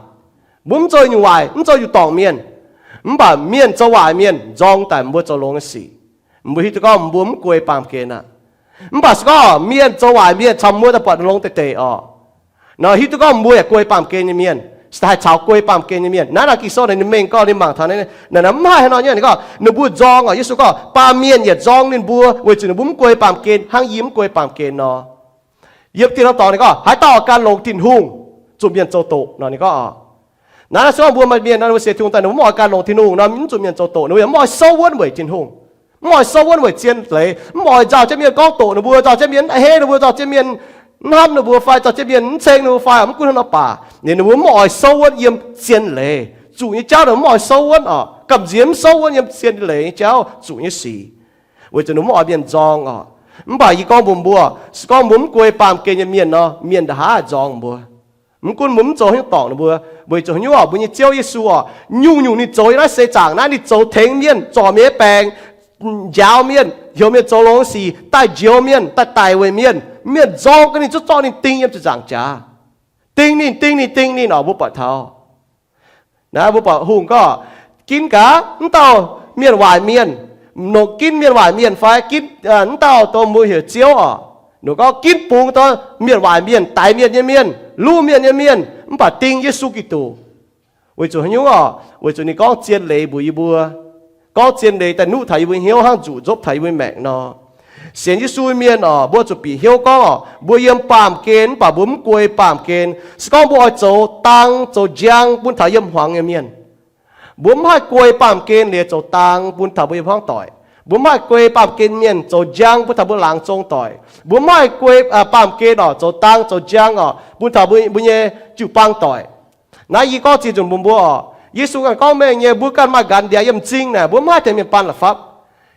Mbuo mv zoux nyungc waaic, mv zoux nyungc dorngc mienh. Mv baac mienh zoux waaic mienh nzorng daaih mbuo zoux longx nyei sic. Mbuo hiuv duqv gorngv mbuo mv guei baamh gen aqv. Mv baac se gorngv mienh zoux waaic mienh caux mbuo daaih buatc longx deix deix oc, nor hiuv duqv gorngv mbuo yaac guei baamh gen nyei mienh, se haih caux guei baamh gen nyei mienh. Naaiv naaic Ging-Sou naaic ninh mengh gorngv ninh mangc taux naaiv, naaic mv haih haaix nor nyei. Ninh gorngv ninh mbuo nzorng oc. Yesu gorngv baamh mienh yaac nzorng ninh mbuo weic zuqc ninh mbuo mv guei baamh gen hnangv yie mv guei baamh gen nor. Yiem dieh norm dorngx ninh gorngv, haaix dauh oix gan longx Tin-Hungh, zuqc mienh zoux doqc nor ninh gorngv oc. Naaiv naaiv se gorngv mbuo maaih mienh nor, mbuo sienx Tin-Hungh daaih, ninh mbuo mv oix gan longx Tin-Hungh nor, mv zuqc mienh zoux doqc, ninh mbuo yaac mv oix souv wuonv weic Tin-Hungh, mv oix souv wuonv weic zien leiz, mv oix nzauh jienv mienh gorngv doqc ninh mbuo, nzauh jienv mienh mv a'hneiv ninh mbuo, nzauh jienv mienh mv hnamv ninh mbuo fai nzauh jienv mienh mv ceng ninh mbuo fai mv gunv hnangv nor baac, ninh mbuo mv oix souv wuonv yiem zien leiz zuqc nyei jauv, ninh mv oix souv wuonv oc. Gamh nziex mv souv wuonv yiem zien leiz nyei jauv zuqc nyei sic, weic zuqc ninh mv oix mienh nzorng oc. Mv baac yie gorngv mbuox mbuo, se gorngv mbuo mv guei baamh gen nyei mienh nor, mienh ndongc haaix nzorng mbuo. Mv gunv mbuo mv zoux haaix nyungc dorngc ninh mbuo, weic zuqc haaix nyungc oc, mbuo nyei Ziouv Yesu oc, nyungc-nyungc ninh zoux yiem naaiv seix zaangc naaiv, ninh zoux tengx mienh, zorc mienh nyei baengc, njaaux mienh, heuc mienh zoux longx sic, daaih njoux mienh, daaih daic weic mienh. Mienh nzorng gaax ninh, zungv zorqv ninh ding yiem ziepc nzaangc jaax, ding ninh, ding ninh, ding ninh oc. Mbuo buatc taux naaiv, mbuo buatc hungh gorngv, ginv gaax mv dauh mienh waaic mienh, nongc ginv mienh waaic mienh fai ginv mv dauh dongh mbuo heuc Ziouv oc. Nongc gorngv ginv bungx dongh mienh waaic mienh, daix mienh nyei mienh, luv mienh nyei mienh, mv baac ding Yesu Giduc. Weic zuqc haaix nyungc oc? Weic zuqc ninh gorngv zien leiz mbuox yie mbuo, gorngv zien leiz daaih nuqv taux yie mbuo hnyouv hnangv nzuqc nzopv taux yie mbuo maengc nor. Sienx Yesu mienh oc, mbuo zuqc bieqc hnyouv gorngv oc, mbuo yiem baamh gen mv baac mbuo mv guei baamh gen. Se gorngv mbuo oix zoux dang zoux njang bun taux yiem hmuangx nyei mienh, mbuo mv haih guei baamh gen liuz zoux dang bun taux mbuo yiem hmuangv doic. Mbuo mv haih guei baamh gen mienh zoux njang bun taux mbuo laangz zong doic. Mbuo mv haih guei baamh gen oc, zoux dang zoux njang oc, bun taux mbuo nyei jiu-baang doic. Naaiv yie gorngv ziex nzunc mbuox mbuo oc, Yesu ganh gorngv mengh nyei, mbuo ganh maaih nqanx ndiangx yiem m'zing naaic, mbuo mv haih tengx mienh baan la'fapv.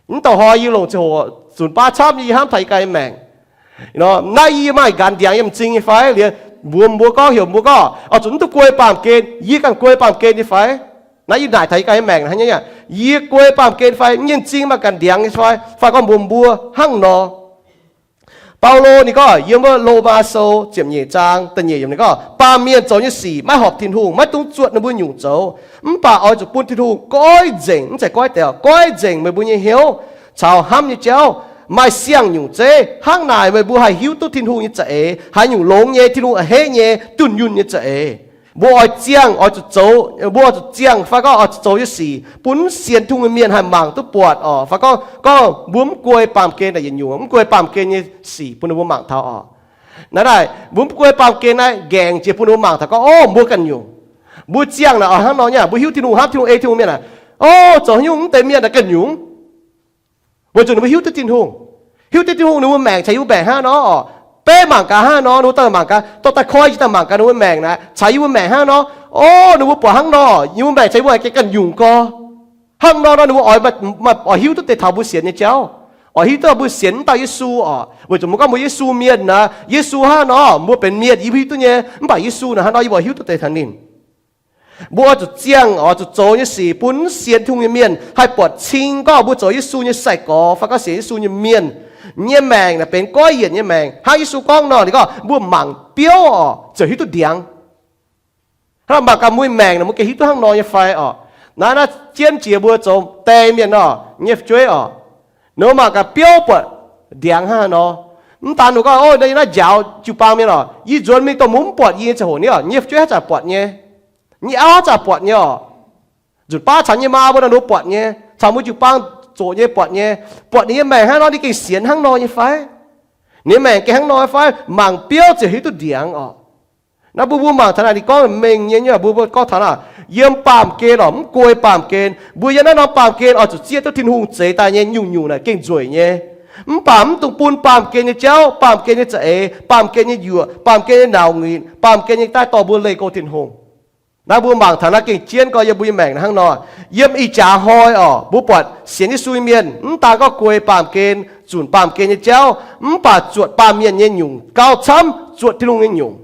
Mv dauh hnoi yie longc ziangh hoc zunc baav camv, yie hnamv taux yie ganh nyei maengc. Naaiv yie maaih nqanx ndiangx yiem m'zing nyei fai? Liuz mbuox mbuo gorngv, heuc mbuo gorngv, oix zuqc mv duqv guei baamh gen. Yie ganh guei baamh gen nyei fai? Naaiv yie naaic taux yie ganh nyei maengc aqv. Yie guei baamh gen fai? Yie nyei m'zing maaih nqanx ndiangx nyei fai? Fai gorngv mbuox mbuo hnangv nor. Baulo ninh gorngv yiem wuov Lomaa Sou ziepc nyeic zaang da'nyeic yiemc ninh gorngv, baamh mienh zoux nyei sic maiv horpc Tin-Hungh, maiv dungx zuotc ninh mbuo nyungc zoux. Mv baac oix zuqc bun Tin-Hungh goiv nzengc, mv zeiz goiv deix, goiv nzengc meih mbuo nyei hnyouv caux hnamv nyei jauv. Maaih siang-nyungc zeiv. Hnangv naaic meih mbuo haih hiuv duqv Tin-Hungh nyei za'eix, haaix nyungc longx nyei, Tin-Hungh a'hneiv nyei, dunh yunh nyei za'eix. Mbuo oix ziangh, oix zuqc zoux, mbuo oix zuqc ziangh fai gorngv oix zuqc zoux nyei sic bun mv sienx Tin-Hungh nyei mienh haih mangc duqv buatc oc. Fai gorngv, gorngv mbuo mv guei baamh gen naaic yietc nyungc, mv guei baamh gen nyei sic bun ninh mbuo mangc taux oc. Naaiv naaic mbuo mv guei baamh gen naaiv nqaengc jiex bun ninh mbuo mangc taux gorngv, o, mbuo ganh nyungc. Mbuo ziangh naaic oix hnangv nor nyei, mbuo hiuv Tin-Hungh hnamv Tin-Hungh, ei Tin-Hungh mienh naaic, o, zoux haaix nyungc mv deix mienh naaic ganh nyungc. Weic zuqc ninh mbuo hiuv duqv Tin-Hungh, hiuv duqv Tin-Hungh ninh mbuo maengc caux yie mbuo maengc hnangv nor oc. Beiv mangc gaax hnangv nor, ninh mbuo daaih mangc gaax, dorh daaih koi jiex daaih mangc gaax ninh mbuo maengc naaic caux yie mbuo maengc hnangv nor. O, ninh mbuo buatc hnangv nor, yie mbuo maengc caux yie mbuo maengc ganh nyungc gorx. Hnangv nor nor ninh mbuo oix, oix hiuv duqv deix taux mbuo sienx nyei jauv, oix hiuv duqv mbuo sienx mv dauh Yesu oc. Weic zuqc mbuo gorngv mbuo Yesu mienh naaic, Yesu hnangv nor mbuo benx mienh yie mbuo hiuv duqv nyei, mv baac Yesu naaic hnangv nor yie mbuo hiuv duqv deix taux ninh. Mbuo oix zuqc ziangh, oix zuqc zoux nyei sic bun mv sienx Tin-Hungh nyei mienh haih buatc cing gorngv mbuo zoux Yesu nyei sai-gorx fai gorngv sienx Yesu nyei mienh, nyei maengc naaic benx goiv yienc nyei maengc. Hnangv Yesu gorngv nor, ninh gorngv mbuo mangc biouv oc, ziouc hiuv duqv ndiangx. Hnangv mangc gaax mbuo nyei maengc naaic mbuo gengh hiuv duqv hnangv nor nyei fai oc? Naaiv, naaiv jienv jiex mbuo zoux die mienh nor, nyei fu'jueiv oc, ninh mbuo mangc gaax biouv buatc ndiangx hnangv haaix nor. Mv daan ninh gorngv, o, naaiv njaaux jiu-baang mienh oc, yie nzuonx mingh dongh mbuo mv buatc yie nyei ziangh hoc ni oc, nyei fu'jueiv haaix zanc buatc nyei, nyei auv haaix zanc buatc nyei oc. Nzunc baav caux nyei maa mbuo naaiv nor buatc nyei, caux mbuo jiu-baang zoqc nyei buatc nyei, buatc ninh nyei maengc hnangv nor, ninh gengh sienx hnangv nor nyei fai? Ninh nyei maengc gengh hnangv nor fai? Mangc biouv ziouc hiuv duqv ndiangx oc. Naaiv mbuo, mbuo mangc taux naaic ninh gorngv mengh nyei, mbuo, mbuo gorngv taux naaic, yiem baamh gen oc, mv guei baamh gen. Mbuo yiem naaiv norm baamh gen oix zuqc zieqv duqv Tin-Hungh zeix daaih nyei nyungc-nyungc naaic gengh nzueic nyei. Mv baac mv dungx bun baamh gen nyei jauv, baamh gen nyei za'eix, baamh gen nyei yuoqc, baamh gen nyei nauc nginc, baamh gen nyei daaih dorh mbuo leih go Tin-Hungh. Naaiv mbuo mangc taux naaiv gengh jienv gorx yiem mbuo nyei maengc hnangv nor. Yiem ih jaax hnoi orqc, mbuo buatc sienx Yesu nyei mienh mv daan gorngv guei baamh gen, zunc baamh gen nyei jauv, mv baac zuotc baamh mienh nyei nyungc gauh camv zuotc Tin-Hungh nyei nyungc.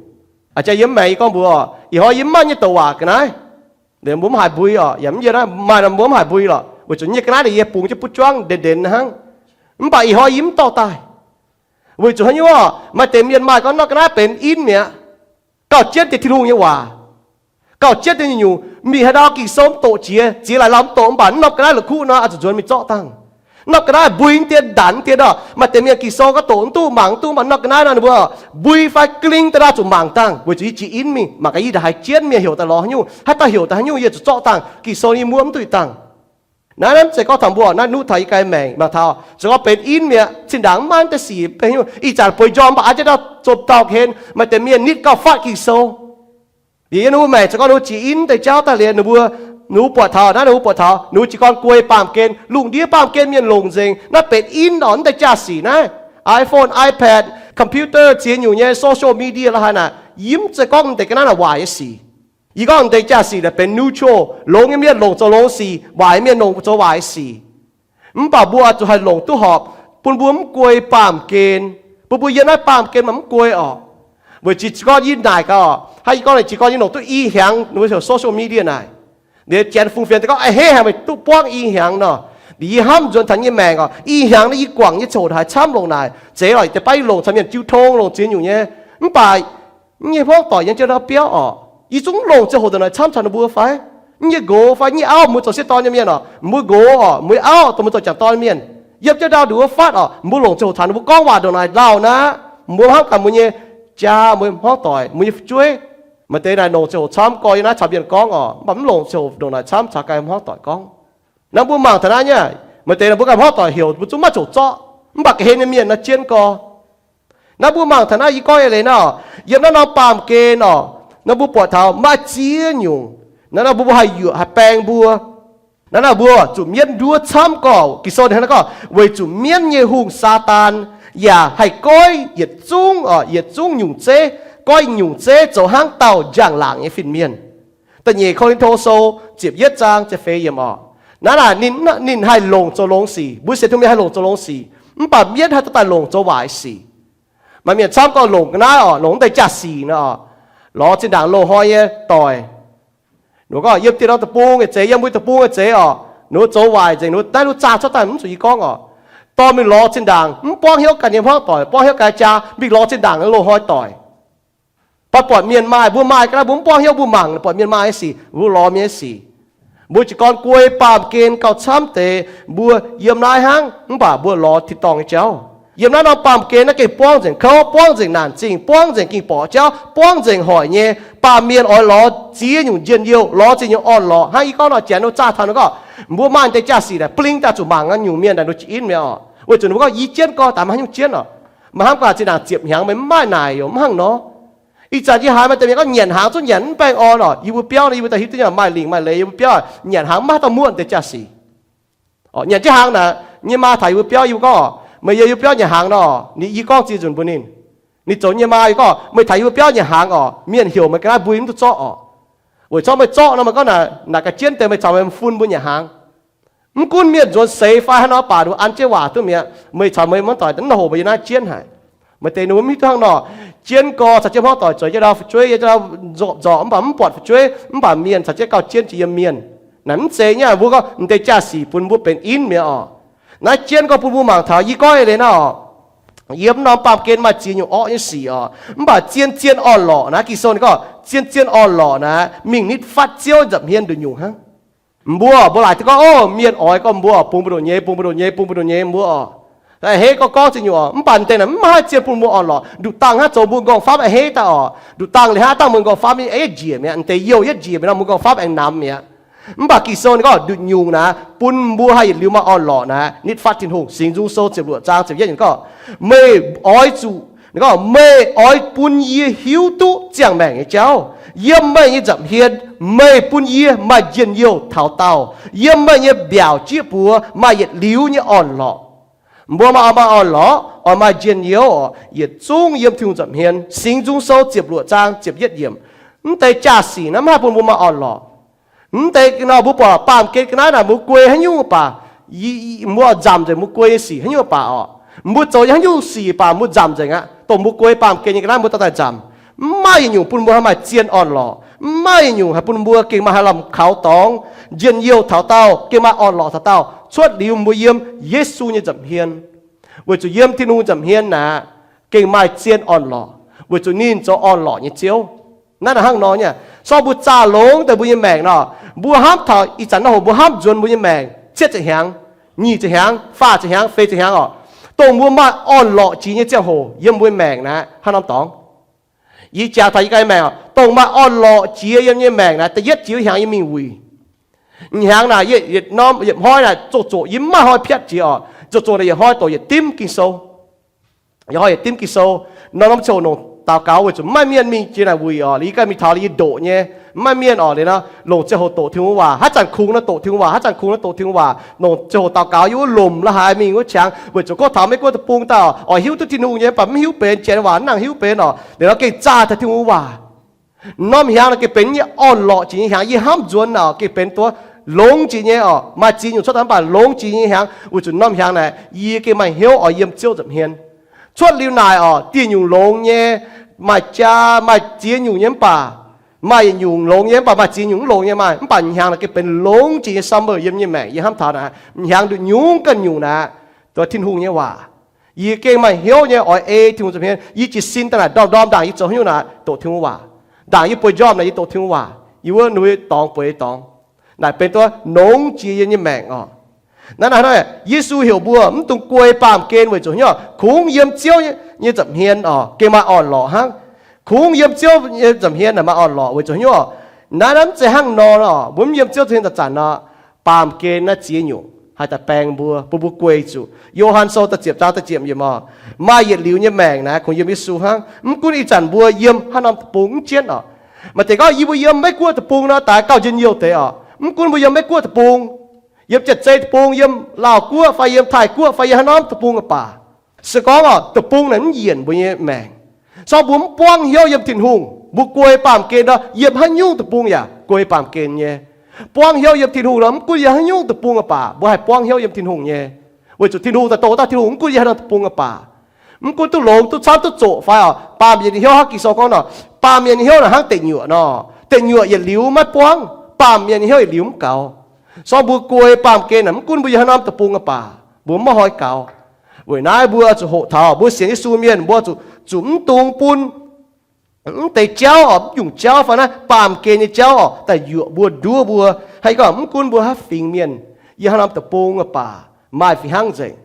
A'jang yiem maengc yie gorngv mbuox, ih hnoi yie mv maaih nyei douc waac ga'naaiv. Mbuo mv haiz mbui orqc, yaac mv yie naaiv maaih nor mbuo mv haiz mbui lorqc, weic zuqc nyei ga'naaiv naaic yie bungx jienv butv juangv ndenx ndenx hnangv. Mv baac ih hnoi yie mv dorh daaih, weic zuqc haaix nyungc orqc, maaih deix mienh maaih gorngv nor ga'naaiv benx in mi'aqv. Gauh jienv deix Tin-Hungh nyei waac, gauh jienv deix nyungc-nyungc mingh haaix ndau Ging-Sou mv doqc jiex, ziex laaic lauh mv doqc, mv baac nor ga'naaiv la'kuqv nor oix zuqc nzuonx mingh zorqv dangh. Nor ga'naaiv mbuingx dien ndanc dien orqc, maaih deix mienh Ging-Sou gorngv doqc mv duqv, mangc mv duqv, mv baac nor ga'naaiv nor ninh mbuo mbui fai ga'ling daaih ndau zuqc mangc dangh, weic zuqc yie jiex in mingh mangc gaax yie ndaaih haiz jienv mienh heuc daaih lorz haaix nyungc, haaix dauh heuc daaih haaix nyungc yie zuqc zorqv dangh. Ging-Sou yie muoqv mv duqv dangh. Naaiv mv zeiz gorngv taux mbuo naaiv nuqv taux yie ganh maengc mangc taux zoux gorngv benx in mi'aqv, zinh ndaangc mv maaih deix sic benx haaix nyungc. Ih zanc bueix njormh mv baac a'jang ndau zopc dauh henv, maaih deix mienh nitv gauh fatv Ging-Sou. Liuz yie ninh mbuo maengc zoux gorngv ninh mbuo jiex in deix jauv daaih liuz ninh mbuo, ninh mbuo buatc taux naaiv, ninh mbuo buatc taux ninh mbuo jiez gorn guei baamh gen, lungh ndiev baamh gen mienh longc nzengc. Naaiv benx in orqc, mv deix jaax-sic naaiv, iPhone, iPad, computer, ziex nyungc nyei social media la'haaix naaic, yie mv zeiz gorngv mv deix ga'naaiv naaic waaic nyei sic. Yie gorngv mv deix jaax-sic naaic benx neutral, longx nyei mienh longc zoux longx sic, waaic nyei mienh longc zoux waaic sic. Mv baac mbuo oix zuqc haih longc duqv horpc, bun mbuo mv guei baamh gen, bun mbuo yiem naaiv baamh gen maaih mv guei orqc. Weic zuqc jiez gorn yie naaic gaax orqc, hnangv yie gorngv jiez gorn yie longc duqv i hnyangx, social media naaic, liuz janx fungx fienx deix gorngv a'hneiv haic meih duqv buangv i hnyangx nor. Liuz yie hnamv nzuonx taux yie nyei maengc orqc, i hnyangx naaiv yie guangc nyei ziangh hoc haiz camv longc naaic, zeiz lorqc deix baav yie longc caux mienh jiu tong longc ziex nyungc nyei. Mv baac nyei hmuangv doic yiem jienv ndau biauv orqc, yie zungv mv longc ziangh hoc ndongc naaic camv caux ninh mbuo fai? Nyei nqox fai nyei auv, mbuo zoux sieqv dorn nyei mienh orqc, mbuo nqox orqc, mbuo auv dongh mbuo zoux jangc dorn mienh, yiem jienv ndau nduqc wuov fatv orqc, mbuo longc ziangh hoc caux ninh mbuo gorngv waac ndongc naaic lauh naqv, mbuo hnamv gaax mbuo nyei jaa, mbuo hmuangv doic, mbuo nyei fu'jueiv. Maaih deix naaic longc ziangh hoc camv gorx yiem naaiv caux mienh gorngv orqc, mv baac mv longc ziangh hoc ndongc naaic camv caux ganh hmuangv doic gorngv. Naaiv mbuo mangc taux naaiv nyei, maaih deix naaic mbuo ganh hmuangv doic heuc mbuo zungv maiv ziouc zorqv, mv baac ga'hlen nyei mienh naaiv jienv gorx. Naaiv mbuo mangc taux naaiv yie gorngv nyei leiz naaiv, yiem naaiv norm baamh gen orqc, naaiv mbuo buatc taux maaih ziex nyungc. Naaiv naaiv mbuo haih yuoqc haih baeng mbuo. Naaiv naaiv mbuo zuqc mienv nduov camv gorx. Ging-Sou ninh hnangv naaiv gorngv, weic zuqc mienv nyei hungh Saadaan yaac haih goiv yietc zungv orqc, yietc zungv nyungc zeiv, goiv nyungc zeiv zoux hnangv dauh njang-laangc nyei fin-mienh. Da'nyeic Ko^lin^to Sou ziepc yietv zaang ziepc feix yiemc orqc. Naaiv naaic ninh, ninh haih longc zoux longx sic. Mbuo sienx Tin-Hungh mienh haih longc zoux longx sic, mv baac mienv haaix dauh daaih longc zoux waaic sic. Maaih mienh camv gorngv longc ga'naaiv orqc, longc mv deix jaax-sic nor orqc, lorz zinh ndaangc loz-hnoi nyei doic. Ninh gorngv yiem dieh norm deic-bung nyei zeiz, yiem mbuo deic-bung nyei zeiz orqc, ninh mbuo zoux waaic nzengc, ninh mbuo naaiv lungh zaah cuotv daaih mv zuqc yie gorngv orqc. Dorh mingh lorz zinh ndaangc, mv buangv hnyouv ganh nyei hmuangv doic, buangv hnyouv ganh jaa, mingh lorz zinh ndaangc loz-hnoi doic. Mv baac buatc mienh maaih, mbuo maaih ga'naaiv mbuo mv buangv hnyouv, mbuo mangc buatc mienh maaih nyei sic, mbuo lorz mienh nyei sic. Mbuo jiez gorn guei baamh gen gauh camv deix mbuo yiem naaiv hnangv, mv baac mbuo lorz tin-dorngh nyei jauv. Yiem naaiv norm baamh gen naaiv gengh buangv nzengc kouv, buangv nzengc naanc zingh, buangv nzengc ging-borqc jauv, buangv nzengc hoic nyei. Baamh mienh oix lorz ziex nyungc njien-youh, lorz ziex nyungc orn-lorqc. Hnangv yie gorngv nor, janx wuov zaah taux ninh gorngv, mbuo maaih deix jaax-sic naaic blingv daaih zuqc mangc nyungc mienh naaic nduov jiex in mi'aqv orqc. Weic zuqc ninh mbuo gorngv, yie jienv gorx, daaih maiv haaix nyungc jienv orqc. Maaih hnangv baac zinh ndaangc ziepc hnyangx meih mv maaih naaic yaac mv hnangv nor. Ih zanc yie haiz maaih deix mienh gorngv nyanc hnaangx zungv nyanc mv baengh orn orqc. Yie mbuo biauv naaic yie mbuo daaih hiuv duqv nyei maaih lingc maaih leiz, yie mbuo biauv nyanc hnaangx mv maaih haaix dauh muoqv deix jaax-sic. Nyanc jienv hnaangx naaic, nyei maa taux yie mbuo biauv, yie mbuo gorngv, meih yiem yie mbuo biauv nyanc hnaangx nor, ninh, yie gorngv ziex nzunc mbuox ninh. Ninh zoux nyei maa, yie gorngv, meih taux yie mbuo biauv nyanc hnaangx orqc, mienh heuc meih ga'naaiv mbui mv duqv zorqv orqc. Weic zorqv meih zorqv nor, meih gorngv naaic, naaic ga'jienv deix meih caux meih fun mbuo nyanc hnaangx. Mv gunv mienh nzuonx seix fai haaix nor baac ninh mbuo an jienv waac duqv mi'aqv. Meih caux meih hmuangv doic naaiv hoc meih yiem naaiv jienv haic. Maaih deix ninh mbuo mv hiuv duqv hnangv nor, jienv gorx caux jienv hmuangv doic zueiz jienv ndau fu'jueiv, yiem jienv ndau nzorpc nzorpc mv baac mv buatc fu'jueiv, mv baac mienh caux jienv gauh jienv jiex yiem mienh. Naaic mv zeiz nyei, mbuo gorngv m'deix jaax-sic bun mbuo benx in mi'aqv orqc. Naaiv jienv gorx bun mbuo mangc taux yie gorngv eix leiz naaiv orqc. Yiem norm baamh gen maaih ziex nyungc orqv nyei sic orqc, mv baac zien-zien orn-lorqc naaiv, Ging-Sou ninh gorngv zien-zien orn-lorqc naaiv mingh nitv fatv Ziouv nza'hmien nduqc nyungc hnangv. Mbuo, mbuo laaic duqv gorngv, o, mienh oix gorngv mbuo bungx mbu'ndongx nyei, bungx mbu'ndongx nyei, bungx mbu'ndongx nyei mbuo orqc. A'hneiv gorngv gorngv ziex nyungc orqc, mv baac m'deix naaic mv haih zien bun mbuo orn-lorqc. Nduqc dangh hnangv zoux mbuo m'nqorngv famv a'hneiv daaih orqc. Nduqc dangh liuz hnangv dangh mbuo m'nqorngv famv yietv njiec mi'aqv, m'deix youh yietv njiec mi'aqv nor, mbuo m'nqorngv famv aengx namx mi'aqv. Mv baac Ging-Sou ninh gorngv nduqc nyungc naaiv bun mbuo haih yietc liuz maaih orn-lorqc naaiv, nitv fatv Tin-Hungh. Singx Nzung Sou ziepc luoqc zaang ziepc yietv ninh gorngv, meih oix zuqc, ninh gorngv, meih oix bun yie hiuv duqv ziangh maengc nyei jauv. Yiem meih nyei nza'hmien meih bun yie maaih njien-youh taux daauh. Yiem meih nyei mbiaauc jieqv buoz maaih yietc liuz nyei orn-lorqc. Mbuo maaih, maaih orn-lorqc, oix maaih njien-youh orqc, yietc zungv yiem Tin-Hungh nza'hmien. Singx Nzung Sou ziepc luoqc zaang ziepc yietv yiemc. Mv deix jaa-sic naaiv mv haih bun mbuo maaih orn-lorqc. Mv deix nor mbuo buatc baamh gen ga'naaiv naaic mbuo guei haaix nyungc baac, mbuo oix nzamc nzengc mbuo guei nyei sic haaix nyungc baac oc, mbuo zoux yiem haaix nyungc sic baac mbuo nzamc nzengc aqv. Dongh mbuo guei baamh gen nyei ga'naaiv mbuo dorh daaih nzamc. Mv maaih yietc nyungc bun mbuo haih maaih zien orn-lorqc. Mv maaih yietc nyungc haih bun mbuo gengh maaih haaix lamh kaux dorngx, njien-youh taux daauh, gengh maaih orn-lorqc taux daauh cuotv liuz mbuo yiem Yesu nyei nza'hmien. Weic zuqc yiem Tin-Hungh nza'hmien naaic, gengh maaih zien orn-lorqc, weic zuqc ninh zoux orn-lorqc nyei Ziouv. Naaiv naaic hnangv nor nyei. Sorng mbuo zaah longx daaih mbuo nyei maengc nor, mbuo hnamv taux ih zanc naaiv hoc mbuo hnamv nzuonx mbuo nyei maengc cietv ziepc hnyangx, nyic ziepc hnyangx, faah ziepc hnyangx, feix ziepc hnyangx oc, dongh mbuo maaih orn-lorqc jiex nyei ziangh hoc yiem mbuo nyei maengc naaic hnangv norm dorngx. Yie jaax taux yie ganh nyei maengc oc, dongh maaih orn-lorqc jiex yiem nyei maengc naaic, da'yietv jiex hnyangx yie mingh wuic. Hnyangx naaic yietc norm yietc hnoi naaic zoqc zoqc yie mv maaih hnoi piatv jiex oc, zoqc zoqc naaic yietc hnoi doqc yietc dimv Ging-Sou. Yietc hnoi yietc dimv Ging-Sou. Norm norm ziangh hoc longc daux gaux weic zuqc mv maaih mienh mingh jiex naaic wuic oc. Yie ganh mingh taux yie ndoqc nyei, mv maaih mienh oc. Liuz nor longc ziangh hoc doqc Tin-Hungh waac, haaix zanc kungx nor doqc Tin-Hungh waac, haaix zanc kungx nor doqc Tin-Hungh waac. Longc ziangh hoc daux gaux yie wuov lomc la'haaix mingh wuov qangx, weic zuqc gorngv taux Meiv Guoqv deic-bung daaih oix hiuv duqv Tin-Hungh nyei, mv baac mv hiuv benx, janx waac mv nangc hiuv benx oc. Liuz nor gengh zaah taux Tin-Hungh waac. Norm hnyangx naaic gengh benx nyei orn-lorqc jiex nyei hnyangx, yie hnamv nzuonx naaic gengh benx duqv longx jiex nyei oc. Maaih ziex nyungc cuotv daaih mv baac longx jiex nyei hnyangx, weic zuqc norm hnyangx naaic yie gengh maaih hnyouv oix yiem Ziouv nza'hmien. Cuotv liuz naaic oc, dieh nyungc longx nyei, maaih jaa maaih ziex nyungc nyei mv baac, maaih yietc nyungc longx nyei mv baac maaih ziex nyungc mv longx nyei maaih, mv baac hnyangx naaic gengh benx longx jiex nyei summer yiem nyei maengc. Yie hnamv taux naaic hnyangx nduqc nyungc ganh nyungc naaic, duqv Tin-Hungh nyei waac. Yie gengh maaih hnyouv nyei oix ei Tin-Hungh nza'hmien. Yie jiez sin daaih naaic ndorm-ndorm ndaangc yie zoux haaix nyungc naaic doqc Tin-Hungh waac. Ndaangc yie bueix njormh naaic yie doqc Tin-Hungh waac. Yie wuov nuv dorngx bueix dorngx. Naaic benx duqv longx jiex yie nyei maengc oc. Naaiv naaic hnangv nor, Yesu heuc mbuo mv dungx guei baamh gen weic zuqc hnyouv kungx yiem Ziouv nyei nza'hmien oc, gengh maaih orn-lorqc hnangv. Kungx yiem Ziouv nyei nza'hmien naaic maaih orn-lorqc weic zuqc hnyouv. Naaiv naaiv mv zeiz hnangv nor oc, mbuo mv yiem Ziouv nza'hmien zanc-zanc nor, baamh gen naaiv ziex nyungc haih daaih baeng mbuo, bun mbuo guei zuqc. Yo^han Sou da'ziepc zaang da'ziepc yiemc oc, maaih yietc liuz nyei maengc naaiv kungx yiem Yesu hnangv. Mv gunv ih zanc mbuo yiem haaix norm deic-bung mv jienv oc. Maaih deix gorngv yie mbuo yiem Meiv Guoqv deic-bung nor daaix gauh njien-youh deix oc. Mv gunv mbuo yiem Meiv Guoqv deic-bung, yiem Janx-Zei deic-bung, yiem Laauh Guoqv fai yiem Taiv Guoqv fai yiem haaix norm deic-bung aah baac, se gorngv oc, deic-bung naaic mv yienc mbuo nyei maengc. Sorng mbuo mv buangv hnyouv yiem Tin-Hungh, mbuo guei baamh gen nor, yiem haaix nyungc deic-bung yaac guei baamh gen nyei. Buangv hnyouv yiem Tin-Hungh nor, mv gunv yiem haaix nyungc deic-bung aah baac, mbuo haih buangv hnyouv yiem Tin-Hungh nyei. Weic zuqc Tin-Hungh daaih dongh dauh Tin-Hungh, mv gunv yiem haaix norm deic-bung aah baac. Mv gunv duqv longx duqv camv duqv zoqc fai oc, baamh mienh nyei hnyouv hnangv Ging-Sou gorngv nor, baamh mienh nyei hnyouv naaic hnangv deic nyuoqc nor, deic nyuoqc yietc liuz maiv buangv, baamh mienh nyei hnyouv yietc liuz mv gaux. Sorng mbuo guei baamh gen naaic mv gunv mbuo yiem haaix norm deic-bung aah baac, mbuo maiv hnoi gaux. Weic naaiv mbuo zuqc hoqc taux mbuo sienx Yesu mienh, mbuo zuqc, zuqc mv dungx bun mv deix jauv oc, mv nyungc jauv fai naaiv baamh gen nyei jauv oc, daaih yuoqc mbuo, nduov mbuo. Hnangv gorngv mv gunv mbuo haaix fingx mienh, yiem haaix norm deic-bung aah baac, maaih fih hnangv nzengc.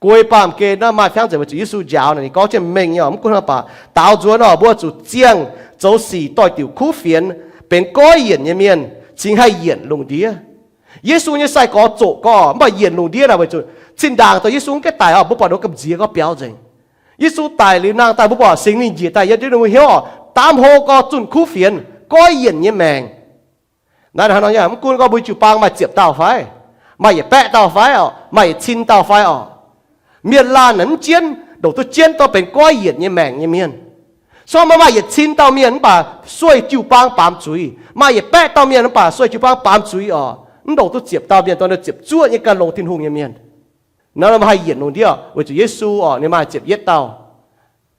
Guei baamh gen naaiv maaih fih hnangv nzengc weic zuqc Yesu njaaux naaic ninh gorngv jienv mengh nyei oc, mv gunv hnangv baac daaux nzuonx oc, mbuo zuqc ziangh zoux sic doix-diuc kuv fienx, benx goiv yienc nyei mienh, cingx haih yienc lungh ndiev. Yesu nyei sai-gorx zoqc gorx mv baac yienc lungh ndiev naaic weic zuqc zinh ndaangc dongh Yesu mv gaengh daic oc, mbuo buatc ninh ga'mziex gorngv biaux nzengc. Yesu daic liuz nangh daaih mbuo buatc Singx Lingh njiec daaih yiem jienv ninh mbuo hnyouv oc, daamv hlo gorx zunh kuv fienx, goiv yienc nyei maengc. Naaiv hnangv nor, mv gunv gorngv mbuo jiu-baang maaih ziepc dauh fai, maaih yietc baeqv dauh fai oc, maaih yietc cin dauh fai oc, mienh laanh naaic mv jienv, ndongc duqv jienv dorh benx goiv yienc nyei maengc nyei mienh. Sorng maaih maaih yietc cin dauh mienh mv baac sueih jiu-baang baamz zuiz, maaih yietc baeqv dauh mienh mv baac sueih jiu-baang baamz zuiz oc, mv ndongc duqv ziepc dauh mienh dorh ziepc zuoqv nyei ganh longx Tin-Hungh nyei mienh. Naaiv mbuo haih yienc lungh ndiev weic zuqc Yesu oc, ninh maaih ziepc yietv dauh.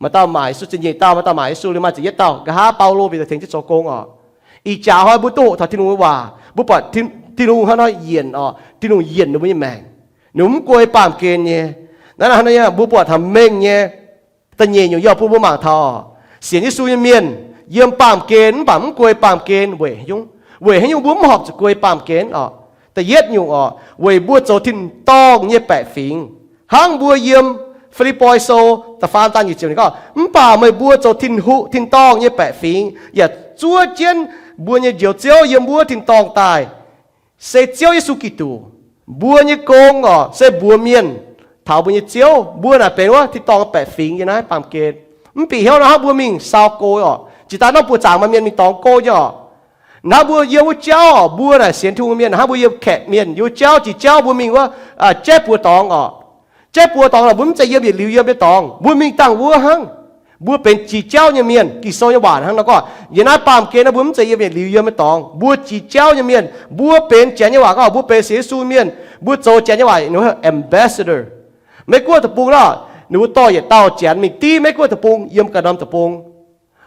Maaih dauh maaic Yesu, ziepc nyeic dauh, maaih dauh maaic Yesu, liuz maaih ziepc yietv dauh. Nqa'haav Baulo bieqc daaih tengx jienv zoux gong oc. Ih jaax hnoi mbuo duqv hoqc taux Tin-Hungh nyei waac, mbuo buatc Tin-Hungh hnangv nor yienc oc, Tin-Hungh yienc ninh mbuo nyei maengc. Ninh mbuo mv guei baamh gen nyei. Naaiv hnangv nor, mbuo buatc taux mengh nyei da'nyeic nyungc yie bun mbuo mangc taux, sienx Yesu nyei mienh yiem baamh gen mv baac mv guei baamh gen weic haaix nyungc? Weic haaix nyungc mbuo mv horpc zuqc guei baamh gen oc? Da'yietv nyungc oc, weic mbuo zoux tin-dorngh nyei baeqc fingx. Hnangv mbuo yiem Fi^lipv^poi Sou da'faam zaang nyic ziepc ninh gorngv, mv baac meih mbuo zoux tin-dorngh nyei baeqc fingx yaac zuov jienv mbuo nyei Njoux Ziouv yiem wuov tin-dorngh daaih, se Ziouv Yesu Giduc. Mbuo nyei gong oc, se mbuox mienh taux mbuo nyei Ziouv. Mbuo naaic benx wuov tin-dorngh baeqc fingx yiem naaiv baamh gen. Mv bieqc hnyouv nor hnangv mbuo mingh sau go oc, jiex daaih norm buoz zaangc maaih mienh mingh dorngx go nyei oc. Hnangv mbuo yiem wuov jauv oc, mbuo naaic sienx Tin-Hungh mienh, hnangv mbuo yiem kaeqv mienh yiem wuov jauv, jiex jauv mbuo mingh wuov jaiv buoz dorngx oc. Jaiv buoz dorngx naaic mbuo mv zeiz yiem yietc liuz yiem nyei dorngx, mbuo mingh dangh wuov hnangv. Mbuo benx jiex jauv nyei mienh. Ging-Sou nyei waac hnangv nor gorngv, yiem naaiv baamh gen naaiv mbuo mv zeiz yiem yietc liuz yiem nyei dorngx. Mbuo jiex jauv nyei mienh, mbuo benx Janx nyei waac gorngv mbuo benx sienx Yesu mienh, mbuo zoux Janx nyei waac, ambassador. Meiv Guoqv deic-bung nor, ninh mbuo dorh yietc dauh Janx mingh div Meiv Guoqv deic-bung yiem ganh norm deic-bung.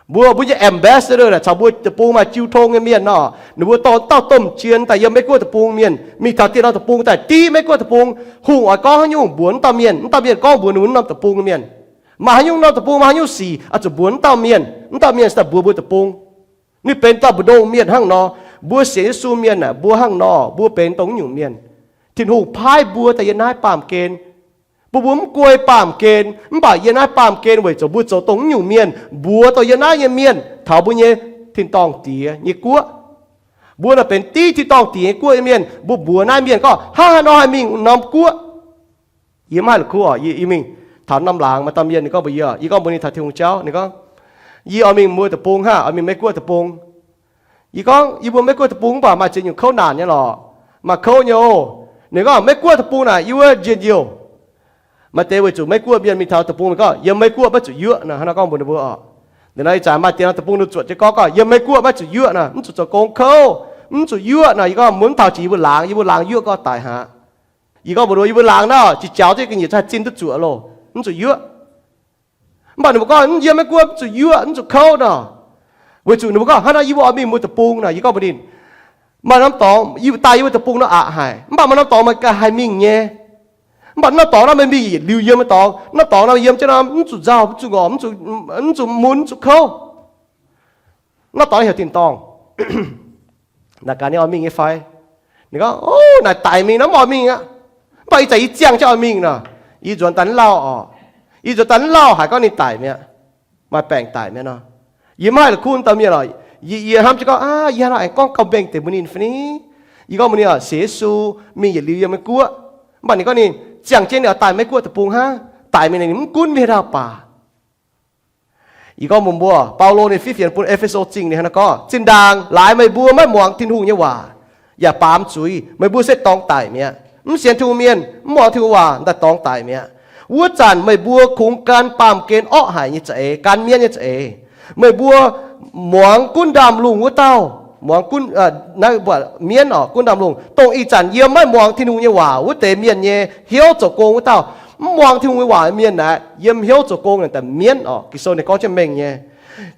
Mbuo, mbuo nyei ambassador naaic caux mbuo deic-bung maaih jiu tong nyei mienh nor, ninh mbuo dorh dauh domh jien daaih yiem Meiv Guoqv deic-bung mienh mingh taux dieh norm deic-bung daaih div Meiv Guoqv deic-bung, hungh oix gorngv haaix nyungc mbuox wuov dauh mienh, wuov dauh mienh gorngv mbuox ninh mbuo norm deic-bung mienh. Maaih haaix nyungc norm deic-bung maaih haaix nyungc sic oix zuqc mbuox wuov dauh mienh, wuov dauh mienh se daaih mbuox mbuo deic-bung. Ninh benx dauh mbu'ndongx mienh hnangv nor. Mbuo sienx Yesu mienh aah, mbuo hnangv nor, mbuo benx dongh wuov nyungc mienh. Tin-Hungh paaiv mbuo daaih yiem naaiv baamh gen. Bun mbuo mv guei baamh gen, mv baac yiem naaiv baamh gen weic zuqc mbuo zoux dongh wuov nyungc mienh, mbuox dongh yiem naaiv nyei mienh taux mbuo nyei tin-dorngh Diex nyei guoqv. Mbuo naaic benx div tin-dorngh Diex nyei guoqv nyei mienh, mbuo mbuox naaiv mienh gorngv hnangv haaix nor haih mingh norm guoqv. Yie mv haih la'kuqv oc. Yie, yie mingh taux norm laangz maaih dauh mienh ninh gorngv mbuox yie, yie gorngv mbuox ninh taux Tin-Hungh jauv, ninh gorngv, yie oix mingh mbuo deic-bung hnangv, oix mingh Meiv Guoqv deic-bung. Yie gorngv, yie mbuo Meiv Guoqv deic-bung mv baac maaih ziex nyungc kouv naanc nyei lorqc. Maaih kouv nyei oc. Ninh gorngv, Meiv Guoqv deic-bung naaic yie wuov njien-youh. Maaih deix weic zuqc Meiv Guoqv mienh mingh taux deic-bung ninh gorngv, yiem Meiv Guoqv maiv zuqc yuoqv nor, hnangv nor gorngv mbuox ninh mbuo oc. Liuz nor ih zanc maaih deix norm deic-bung ninh zuotc jienv gorngv, gorngv yiem Meiv Guoqv maiv zuqc yuoqv nor, mv zuqc zoux gong kouv, mv zuqc yuoqv nor. Yie gorngv, mv taux jiex yie mbuo laangz, yie mbuo laangz yuoqv gorngv daic haic. Yie gorngv mbuox ninh, yie mbuo laangz naaiv jiex jaux jienv ga'nyiec haih zinh duqv zuoqc loh, mv zuqc yuoqv. Mv baac ninh mbuo gorngv, yiem Meiv Guoqv mv zuqc yuoqv, mv zuqc kouv nor. Weic zuqc ninh mbuo gorngv, hnangv naaiv yie mbuo oix mingh mbuo deic-bung nor. Yie gorngv mbuox ninh, maaih norm dorngx yie daaih yie mbuo deic-bung nor aqc haic, mv baac maaih norm dorngx maaih ganh haih mingh nyei. Mv baac norm dorngx naaiv meih mingh yietc liuz yiem nyei dorngx. Norm dorngx naaiv yiem jienv nor mv zuqc nzauh, mv zuqc ngorc, mv zuqc mun, mv zuqc kouv. Norm dorngx heuc tin-dorngh. Naaic gaax ninh oix mingh nyei fai? Ninh gorngv, o, naaic daic mingh nor mv oix mingh aqv. Mv baac ih zanc yie ziangh jienv oix mingh nor, yie nzuonx daaih mv lauh oc. Yie nzuonx daaih mv lauh haic gorngv ninh daic mi'aqv, maaih baengc daic mi'aqv nor. Yie mv haih la'kuqv dauh mienh oc. Yie, yie hnamv jienv gorngv, aav, yie hnangv haaix gorngv gauh mengh deix mbuox ninh fai ni? Yie gorngv mbuox ninh oc, sienx Yesu mingh yietc liuz yiem mbuo guoqv. Mv baac ninh gorngv ninh ziangh jienv ninh oix daaih Meiv Guoqv deic-bung hnangv. Daic mingh ninh mv gunv mingh haaix dauh baac. Yie gorngv mbuox mbuo, Baulo ninh fiev fienx bun E^fe^so Zingh ninh hnangv naaiv gorngv, zinh ndaangc laaix meih mbuo maiv muangx Tin-Hungh nyei waac, yaac baamz zuiz, meih mbuo se dorngx daic mi'aqv. Mv sienx Tin-Hungh mienh mv muangx Tin-Hungh waac daaih dorngx daic mi'aqv. Wuov zanc meih mbuo kungx gan baamh gen orqv haic nyei za'eix, gan mienv nyei za'eix. Meih mbuo muangx gunv ndaamv-lungh wuov dauh, muangx gunv, naaiv mienv oc, gunv ndaamv-lungh, dongh ih zanc yiem maiv muangx Tin-Hungh nyei waac wuov deix mienh nyei hnyouv zoux gong wuov dauh. Mv muangx Tin-Hungh nyei waac mienh naaic, yiem hnyouv zoux gong naaic daaih mienv oc. Ging-Sou ninh gorngv jienv mengh nyei.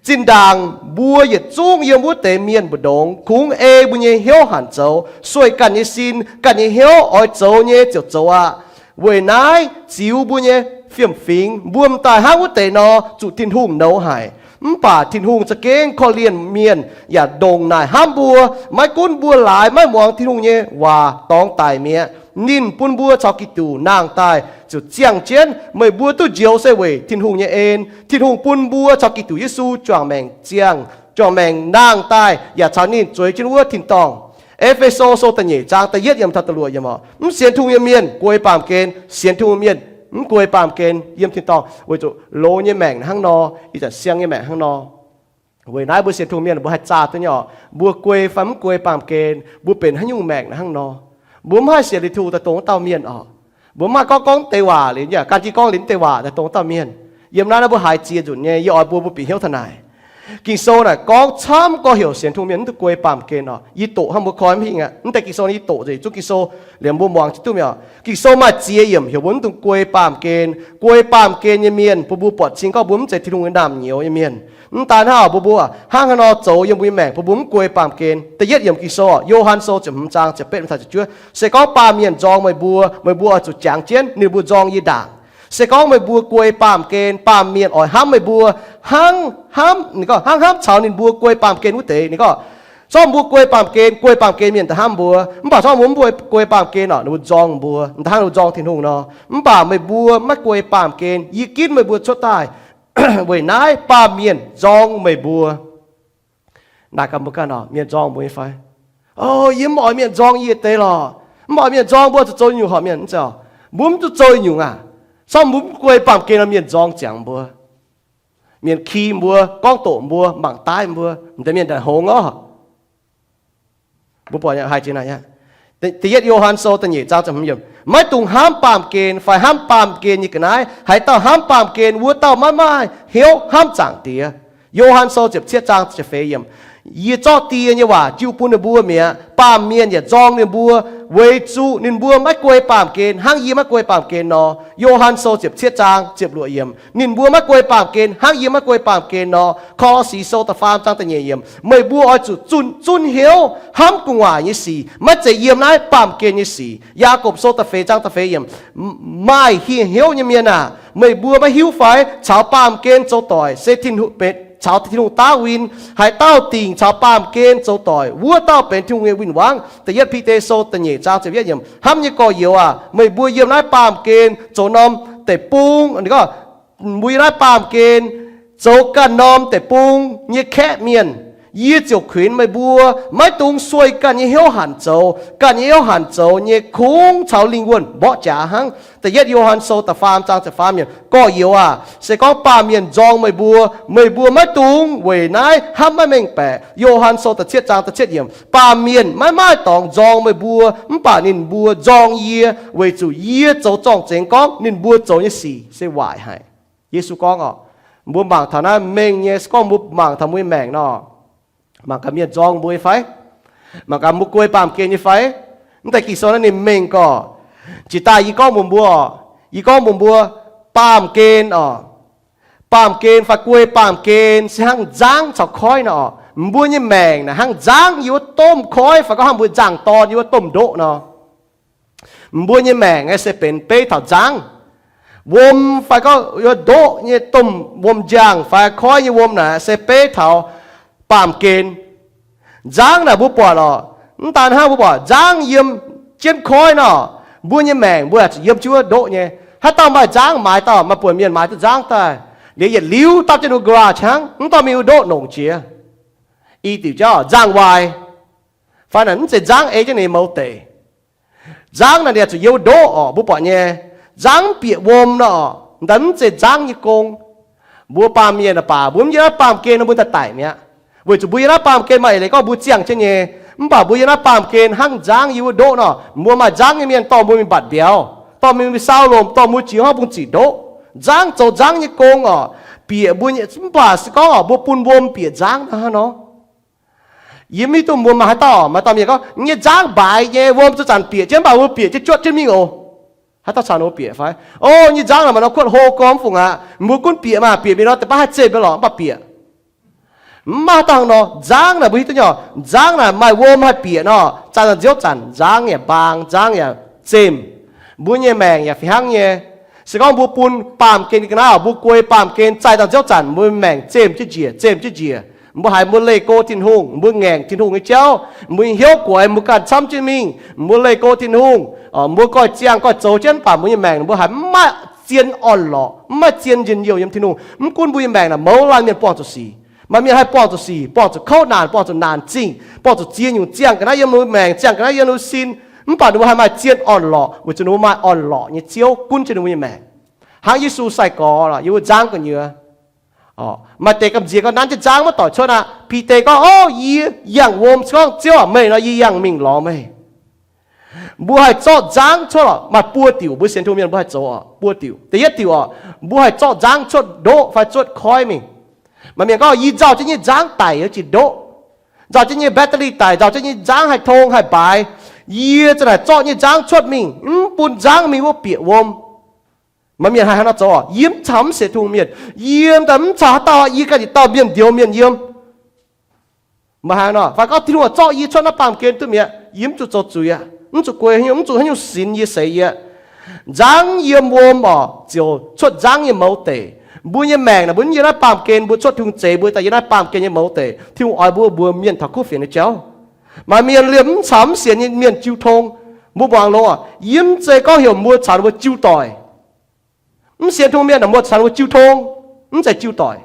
Zinh ndaangc mbuo yietc zungv yiem wuov deix mienh mbu'ndongx kungx ei mbuo nyei hnyouv hanc zoux, sueih ganh nyei sin, ganh nyei hnyouv oix zoux nyei ziouc zoux aqv. Weic naaiv ziux mbuo nyei fiem-fingx, mbuo m'daaih hnangv wuov deix nor zuqc Tin-Hungh nouz haic. Mv baac Tin-Hungh za'gengh korv-lienh mienh yaac ndongc naaic hnamv mbuo, maiv gunv mbuo laaix maiv muangx Tin-Hungh nyei waac dorngx daic mi'aqv, ninh bun mbuo caux Giduc nangh daaih ziouc ziangh jienv. Meih mbuo duqv njoux se weic Tin-Hungh nyei en. Tin-Hungh bun mbuo caux Giduc Yesu juangc maengc ziangh, juangc maengc nangh daaih, yaac caux ninh zueiz jienv wuov tin-dorngh. E^fe^so Sou da'nyeic zaang da'yietv yiemc taux da'luoqc yiemc oc. Mv sienx Tin-Hungh nyei mienh guei baamh gen, sienx Tin-Hungh mienh mv guei baamh gen yiem tin-dorngh, weic zuqc loz nyei maengc hnangv nor, ih zanc siang nyei maengc hnangv nor. Weic naaiv mbuo sienx Tin-Hungh mienh mbuo haih zaah duqv nyei oc. Mbuo guei fai mv guei baamh gen, mbuo benx haaix nyungc maengc hnangv nor, mbuo mv haih sienx liuz Tin-Hungh daaih dongh wuov dauh mienh oc. Mbuo mv haih gorngv gorngv deix waac liuz, yaac gan jienv gorngv liuz deix waac daaih dongh wuov dauh mienh. Yiem naaiv naaiv mbuo haiz ziex nzunc nyei, yie oix mbuo mbuo bieqc hnyouv taux naaic. Ging-Sou naaic gorngv camv gorx-youz sienx Tin-Hungh mienh mv duqv guei baamh gen oc. Yie doqc hnangv mbuo koi mv hingh aqv. Mv deix Ging-Sou yie doqc nzengc zungv Ging-Sou liemh mbuo muangx jienv duqv mi'aqv. Ging-Sou maaih ziex yiemc heuc mbuo mv dungx guei baamh gen. Guei baamh gen nyei mienh bun mbuo buatc cing gorngv mbuo mv zeiz Tin-Hungh nyei naamh nyouz nyei mienh. Mv daan hnangv, mbuo mbuo hnangv haaix nor zoux yiem mbuo nyei maengc bun mbuo mv guei baamh gen. Da'yietv yiemc Ging-Sou oc, Yo^han Sou ziepc hmz zaang ziepc betv taux ziepc juov, se gorngv baamh mienh nzorng meih mbuo, meih mbuo oix zuqc jangx jienv ninh mbuo nzorng yie ndaangc. Se gorngv meih mbuo guei baamh gen, baamh mienh oix hnamv meih mbuo hnangv hnamv, ninh gorngv hnangv hnamv caux ninh mbuo guei baamh gen wuov deix. Ninh gorngv, zorqv mbuo guei baamh gen, guei baamh gen mienh da'hnamv mbuo. Mv baac zorqv mbuo mv guei baamh gen oc, ninh mbuo nzorng mbuo, da'hnangv ninh mbuo nzorng Tin-Hungh nor. Mv baac meih mbuo maiv guei baamh gen, yie ginv meih mbuo cuotv daaih. Weic naaiv baamh mienh nzorng meih mbuo. Naaic gaax mbuo ganh oc, mienh nzorng mbuo nyei fai? O, yie mv oix mienh nzorng yie deix lorqc. Mv oix mienh nzorng mbuo zuqc zoux nyungc horpc mienh. Mv zeiz, mbuo mv duqv zoux nyungc aac. Sorng mbuo mv guei baamh gen nor, mienh nzorng ziangx mbuo. Mienh ki mbuo, gorngv doqc mbuo, mangc daaih mbuo, m'deix mienh ndaaih hngongx oc. Mbuo buatc haiz jiex naaic aqv. Da'yietv Yo^han Sou da'nyeic zaang ziepc hmz yiemc, maiv dungx hnamv baamh gen fai hnamv baamh gen nyei ga'naaiv. Haaix dauh hnamv baamh gen, wuov dauh maiv maaih hnyouv hnamv Zaangc Diex. Yo^han Sou ziepc cietv zaang ziepc feix yiemc, yie zorqv Die nyei waac jiu bun ninh mbuo mi'aqv. Baamh mienh yaac nzorng ninh mbuo, weic zuqc ninh mbuo maiv guei baamh gen hnangv yie maiv guei baamh gen nor. Yo^han Sou ziepc cietv zaang ziepc luoqc yiemc, ninh mbuo maiv guei baamh gen hnangv yie maiv guei baamh gen nor. Ko^lo^si Sou da'faam zaang da'nyeic yiemc, meih mbuo oix zuqc zunh, zunh hnyouv hnamv gu'nguaaic nyei sic, maiv zeiz yiem naaiv baamh gen nyei sic. Yaagorpc Sou da'feix zaang da'feix yiemc, maaih hieh hnyouv nyei mienh aah! Meih mbuo maiv hiuv fai caux baamh gen zoux doic se Tin-Hungh, caux Tin-Hungh daav win? Haaix dauh dingc caux baamh gen zoux doic, wuov dauh benx Tin-Hungh nyei win-wangv. Da'yietv Bide Sou da'nyeic zaang ziepc yietv yiemc, hnamv nyei gorx-youz aah! Meih mbuo yiem naaiv baamh gen zoux norm deic-bung, mbuo yiem naaiv baamh gen zoux ganh norm deic-bung nyei kaeqv mienh. Yie ziouc kuinx meih mbuo maiv dungx sueih ganh nyei hnyouv hanc zoux. Ganh nyei hnyouv hanc zoux nyei kungx caux lingh wuonh mborqv jaax hnangv. Da'yietv Yo^han Sou da'faam zaang ziepc faam yiemc, gorx-youz aah! Se gorngv baamh mienh nzorng meih mbuo, meih mbuo maiv dungx weic naaiv hnamv maiv mengh baeqc. Yo^han Sou da'cietv zaang da'cietv yiemc, baamh mienh maiv maaih dorngx nzorng meih mbuo, mv baac ninh mbuo nzorng yie, weic zuqc yie zoux zorng-zengx gorngv ninh mbuo zoux nyei sic se waaic haic. Yesu gorngv oc, mbuo mangc taux naaiv mengh nyei, se gorngv mbuo mangc taux mbuo nyei maengc nor, mangc gaax mienh nzorng mbuo nyei fai? Mangc gaax mbuo guei baamh gen nyei fai? Mv deix Ging-Sou naaiv ninh mengh gorx. Jiex daaih yie gorngv mbuox mbuo oc, yie gorngv mbuox mbuo, baamh gen oc, baamh gen fai guei baamh gen se hnangv nzangv caux koiv nor oc. Mbuo nyei maengc naaic hnangv nzangv yiem wuov domh koiv, fai gorngv hnangv mbuo nzangc-dorn yiem wuov domh ndoqv nor. Mbuo nyei maengc aeqv, se benx beiv taux nzangv. Wuom fai gorngv ndoqv nyei domh wuom-njang fai koiv nyei wuom naaic se beiv taux baamh gen. Nzangv naaic mbuo buatc oc, mv daan hnangv mbuo buatc nzangv yiem jienv koiv nor, mbuo nyei maengc mbuo zuqc yiem jienv wuov ndoqv nyei. Haaix dauh maaih nzangv maaiz dauh, maaih buonc mienh maaiz duqv nzangv daaih, liuz yietc liuz dapv jienv wuov garage hnangv, mv dorh mingh wuov ndoqv nongc jiex. I diuc jauv nzangv-waaic, fai naaic mv zeiz nzangv ei jienv ninh mouz deic. Nzangv naaic ninh zuqc yiem wuov ndoqv oc, mbuo buatc nyei. Nzangv mv bieqc wuom nor oc, daaih mv zeiz nzangv nyei gong. Mbuo baamh mienh aah baac mbuo mv yiem naaiv baamh gen nor mbuo daaih daic mi'aqv. Weic zuqc mbuo yiem naaiv baamh gen maaih eix leiz gorngv mbuo ziangh jienv nyei, mv baac mbuo yiem naaiv baamh gen hnangv nzangv yiem wuov ndoqv nor, mbuo maaih nzangv nyei mienh dorh mbuo mingh mbatc mbiauz, dorh mbuo mingh saau lomc, dorh mbuo jiex hnangv bung ziqc ndoqv. Nzangv zoux nzangv nyei gong oc, bieqc mbuo nyei, mv baac se gorngv oc mbuo bun wuom bieqc nzangv hnangv nor. Yie mv hiuv duqv mbuo maaih haaix dauh, maaih dauh mienh gorngv, nyei nzangv mbaaix nyei, wuom zuqc zanc bieqc jienv, mv baac mbuo bieqc jienv juotv jienv mingh oc. Haaix dauh caux ninh mbuo bieqc fai? O, nyei nzangv naaic maaih norm kuotv hlo gorngv fungc aqv. Mbuo gunv bieqc maah, bieqc mingh nor deix baav haih zem nyei lorqc, mv baac bieqc. Mv maaih dauh nor, nzangv naaic mbuo hiuv duqv nyei, nzangv naaic maaih wuom haih bieqc nor, zaaix nzanc nziouv zanc nzangv yaac mbaang, nzangv yaac zem. Mbuo nyei maengc yaac fih hnangv nyei. Se gorngv mbuo bun baamh gen ga'naaiv, mbuo guei baamh gen, zaaix nzanc nziouv zanc mbuo maengc zem jienv njiec, zem jienv njiec. Mbuo haiz mbuo leih go Tin-Hungh, mbuo ngaengc Tin-Hungh nyei jauv, mbuo nyei hnyouv guaix mbuo ganh camv jienv mingh, mbuo leih go Tin-Hungh, mbuo goiv ziangh goiv zoux jienv, mv baac mbuo nyei maengc mbuo haiz mv maaih zien orn-lorqc, mv maaih zien njien-youh yiem Tin-Hungh. Mv gunv mbuo nyei maengc naaic mouz laanh mienh buangh zuqc sic, maaih mienh haih buangh zuqc sic, buangh zuqc kouv naanc, buangh zuqc naanc zingh, buangh zuqc ziex nyungc ziangh ga'naaiv yiem ninh mbuo maengc, ziangh ga'naaiv yiem ninh mbuo sin, mv baac ninh mbuo haih maaih zien orn-lorqc weic zuqc ninh mbuo maaih orn-lorqc nyei Ziouv gunv jienv ninh mbuo nyei maengc. Hnangv Yesu sai-gorx yiem wuov nzangv gu'nyuoz, maaih deix gamh nziex gorngv nanv jienv nzangv maiv doic cuotv aqv. Bide gorngv, O, yie yangh wuom. Se gorngv Ziouv aac, meih nor yie yangh mingh lorz meih. Mbuo haih zorqv nzangv cuotv oc. Maaih buo diuc mbuo sienx Tin-Hungh mienh mbuo haih zoux oc. Buo diuc. Da'yietv diuc oc, mbuo haih zorqv nzangv cuotv ndoqv fai cuotv koiv mingh. Maaih mienh gorngv, Yie nzauh jienv nyei nzangv daic, yie ziouc ndoqv. Nzauh jienv nyei battery daic, nzauh jienv nyei nzangv haih tong haih mbaaix. Yie za'naaic zorqv nyei nzangv cuotv mingh, mv bun nzangv mingh wuov bieqc wuom. Maaih mienh haih hnangv nor zoux oc. Yie mv caux mv sienx Tin-Hungh mienh, yie daaih mv caux haaix dauh, yie ganh yietc dauh mienh ndouz mienh yiem. Maaih hnangv nor fai gorngv, Tin-Hungh zorqv yie cuotv naaiv baamh gen duqv mi'aqv, yie mv zuqc zoux zuiz aqv, mv zuqc guei haaix nyungc, mv zuqc haaix nyungc sinx yie seix yie. Nzangv yiem wuom oc, ziouc cuotv nzangv nyei mouz deic. Mbuo nyei maengc naaic mbuo mv yiem naaiv baamh gen, mbuo cuotv Tin-Hungh zeix mbuo daaih yiem naaiv baamh gen nyei mouz deic. Tin-Hungh oix mbuo mbuox mienh taux kuv fienx nyei jauv. Maaih mienh liemh mv caux mv sienx nyei mienh jiu tong. Mbuo muangx longx oc, yie mv zeiz gorngv heuc mbuo caux ninh mbuo jiu doic. Mv sienx Tin-Hungh mienh naaic mbuo caux ninh mbuo jiu tong, mv zeiz jiu doic.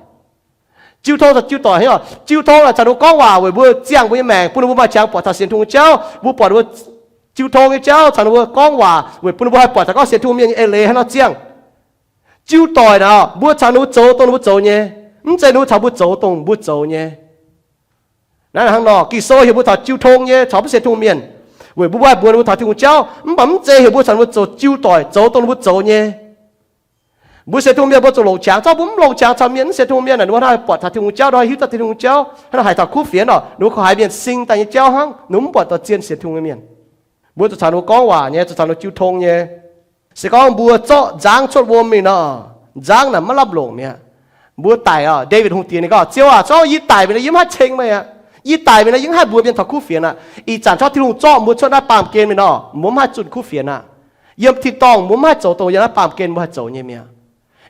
Jiu tong caux jiu doic hnangv oc. Jiu tong naaic caux ninh mbuo gorngv waac weic mbuo ziangh mbuo nyei maengc, bun ninh mbuo maaih qangx buatc taux sienx Tin-Hungh nyei jauv. Mbuo buatc ninh mbuo jiu tong nyei jauv caux ninh mbuo gorngv waac weic bun ninh mbuo haih buatc taux gorngv sienx Tin-Hungh mienh nyei eix leiz hnangv nor ziangh. Jiu doic naaic mbuo caux ninh mbuo zoux dongh ninh mbuo zoux nyei, mv zeiz ninh mbuo caux mbuo zoux dongh mbuo zoux nyei. Naaiv hnangv nor Ging-Sou heuc mbuo taux jiu tong nyei caux mv sienx Tin-Hungh mienh. Weic mbuo mbuo haih mbuox ninh mbuo taux Tin-Hungh jauv, mv baac mv zeiz heuc mbuo caux ninh mbuo zoux jiu doic, zoux dongh ninh mbuo zoux nyei. Mbuo sienx Tin-Hungh mienh mbuo zuqc longc qangx, zorqv mbuo mv longc qangx caux mienh mv sienx Tin-Hungh mienh naaic, ninh mbuo hnangv buatc taux Tin-Hungh jauv, ninh hiuv duqv Tin-Hungh jauv, hnangv haaix taux kuv fienx orqc, ninh mbuo koi haiz mienh sing daaih nyei jauv hnangv, ninh mbuo mv buatc dorh zien sienx Tin-Hungh nyei mienh. Mbuo zuqc caux ninh mbuo gorngv waac nyei, zuqc caux ninh mbuo jiu tong nyei. Se gorngv mbuo zorqv nzangv cuotv wuom mingh nor, nzangv naaic maiv lamh longc mi'aqv. Mbuo daic orqc, Ndaawitv Hungh diex ninh gorngv, Ziouv aac, zorqv yie daic mingh nor yie mv haih ceng meih aqv. Yie daic mingh nor yie mv haih mbuox mienh taux kuv fienx aqv. Ih zanc zorqv Tin-Hungh zorqv mbuo cuotv naaiv baamh gen mingh nor, mbuo mv haih zunh kuv fienx aqv. Yiem tin-dorngh mbuo mv haih zoux dongh yiem naaiv baamh gen mbuo haih zoux nyei mi'aqv.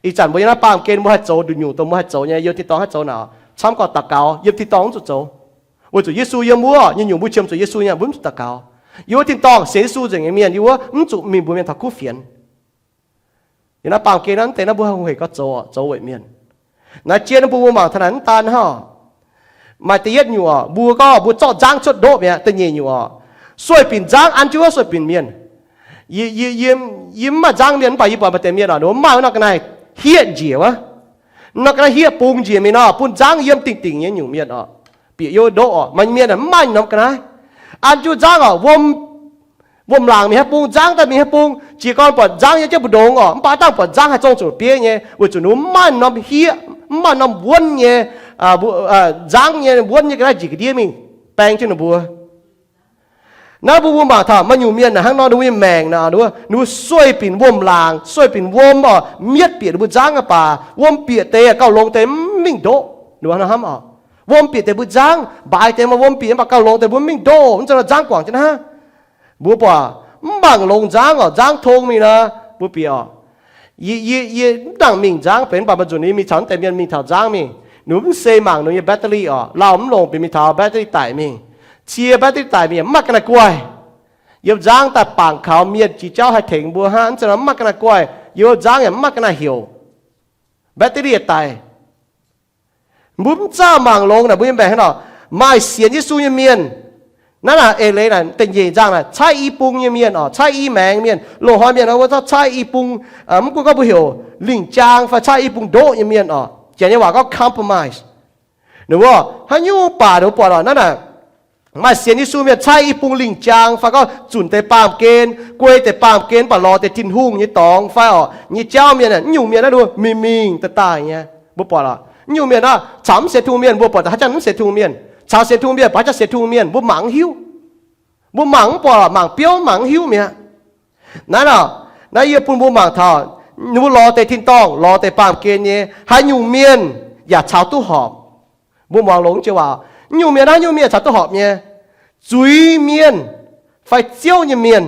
Ih zanc mbuo yiem naaiv baamh gen mbuo haih zoux nduqc nyungc dongh mbuo haih zoux nyei, yiem tin-dorngh haih zoux naaic, camv gorqv daux gaux, yiem tin-dorngh mv zuqc zoux. Weic zuqc Yesu yiem wuov, nyungc-nyungc mbuo qiemx zuqc Yesu nyei, mbuo mv zuqc daux gaux. Yiem wuov tin-dorngh sienx Yesu nzengc nyei mienh yiem wuov mv zuqc mingh mbuox mienh taux kuv fienx. Yiem naaiv baamh gen naaiv mv deix naaiv mbuo hungh hec gorngv zoux, zoux weic mienh. Naaiv jien mbuo mbuo mangc taux naaic mv daan hnangv. Maaih da'yietv nyungc orqc, mbuo gorngv mbuo zorqv nzangv cuotv ndoqv mi'aqv. Da'nyeic nyungc orqc, sueih binc nzangv an jienv wuov sueih binc mienh. Yie, yie, yie, yie mv maaih nzangv mienh mv baac yie buatc maaih deix mienh orqc, ninh mbuo maaih wuov norm ga'naaiv hieqv njiec wuov. Norm ga'naaiv hieqv bung njiec mingh nor, bun nzangv yiem dingc dingc nyei nyungc mienh orqc, bieqc yiem wuov ndoqv orqc. Maaih mienh mv maaih norm ga'naaiv, an jienv nzangv orqc, wuom, wuom-laangc mingh haaix bung, nzangv daaih mingh haaix bung. Jiez gorn buatc nzangv yiem jienv mbu'ndongx orqc, mv baac aav dangh buatc nzangv haih zong zuqc bieiv nyei, weic zuqc ninh mbuo mv maaih norm hieqv, mv maaih norm wuonv nyei, nzangv nyei wuonv nyei ga'naaiv njiec ga'ndiev mingh baeng jienv ninh mbuo. Naaiv mbuo mbuo mangc taux maaih nyungc mienh naaic hnangv nor, ninh mbuo nyei maengc naaic, ninh mbuo sueih binc wuom-laangc, sueih binc wuom orqc, mietv bieqc ninh mbuo nzangv aqv baac wuom bieqc deix gauh longx deix mv mingh ndoqv. Ninh mbuo hnangv hnamv orqc, wuom bieqc deix mbuo nzangv, mbaaix deix maaih wuom bieqc mv baac gauh longx deix mbuo mv mingh ndoqv, mv zeiz nor nzangv guangc jienv hnangv. Mbuo buatc mv bangc longx nzangv orqc, nzangv tong mingh nor, mbuo bieqc orqc. Yie, yie, yie mv dangc mingh nzangv benx mv baac maaih nzunc yie mingh caux mv deix mienh mingh taux nzangv mingh, ninh mbuo mv se mangc ninh mbuo nyei battery orqc, lauh mv longc benx mingh taux battery daic mingh. Cie battery daic mingh yaac mv maaih ga'naaiv guaih. Yiem nzangv daaih bangc kaux mienh jiex jauv haih tengx mbuo hnangv, mv zeiz nor mv maaih ga'naaiv guaih. Yiem nzangv yaac mv maaih ga'naaiv heuc. Battery yaac daic. Mbuo mv zaah mangc longx naaic mbuo nyei maengc hnangv nor, maaih sienx Yesu nyei mienh. Naaiv naaic eix leiz naaic da'nyeic nzangh naaic caaiv i bung nyei mienh orqc, caaiv i maengx mienh. Loz-hnoi mienh wuov caaiv i bung, mv gunv gorngv mbuo heuc lingc jaang fai caaiv i bung ndoqv nyei mienh orqc, Janx nyei waac gorngv compromise. Ninh mbuo haaix nyungc baac ninh mbuo buatc orqc, naaiv naaic maaih sienx Yesu mienh caaiv i bung lingc jaang fai gorngv zunc deix baamh gen, guei deix baamh gen, mv baac lorz deix Tin-Hungh nyei dorngx fai orqc nyei jauv mienh, naaiv nyungc mienh naaiv ninh mbuo mingh mingh daaih daaih nyei. Mbuo buatc orqc, nyungc mienh naaiv caux mv sienx Tin-Hungh mienh, mbuo buatc daaih haaix zanc mv sienx Tin-Hungh mienh, caux sienx Tin-Hungh mienh baac haaix zanc sienx Tin-Hungh mienh mbuo mangc mv hiuv. Mbuo mangc mv buatc, mangc biouv mangc mv hiuv mi'aqv. Naaiv nor, naaiv yie bun mbuo mangc taux, ninh mbuo lorz deix tin-dorngh, lorz deix baamh gen nyei haaix nyungc mienh yaac caux duqv horpc. Mbuo muangx longx jiex waac, nyungc mienh naaiv nyungc mienh caux duqv horpc nyei, zuiz mienh fai ziouv nyei mienh,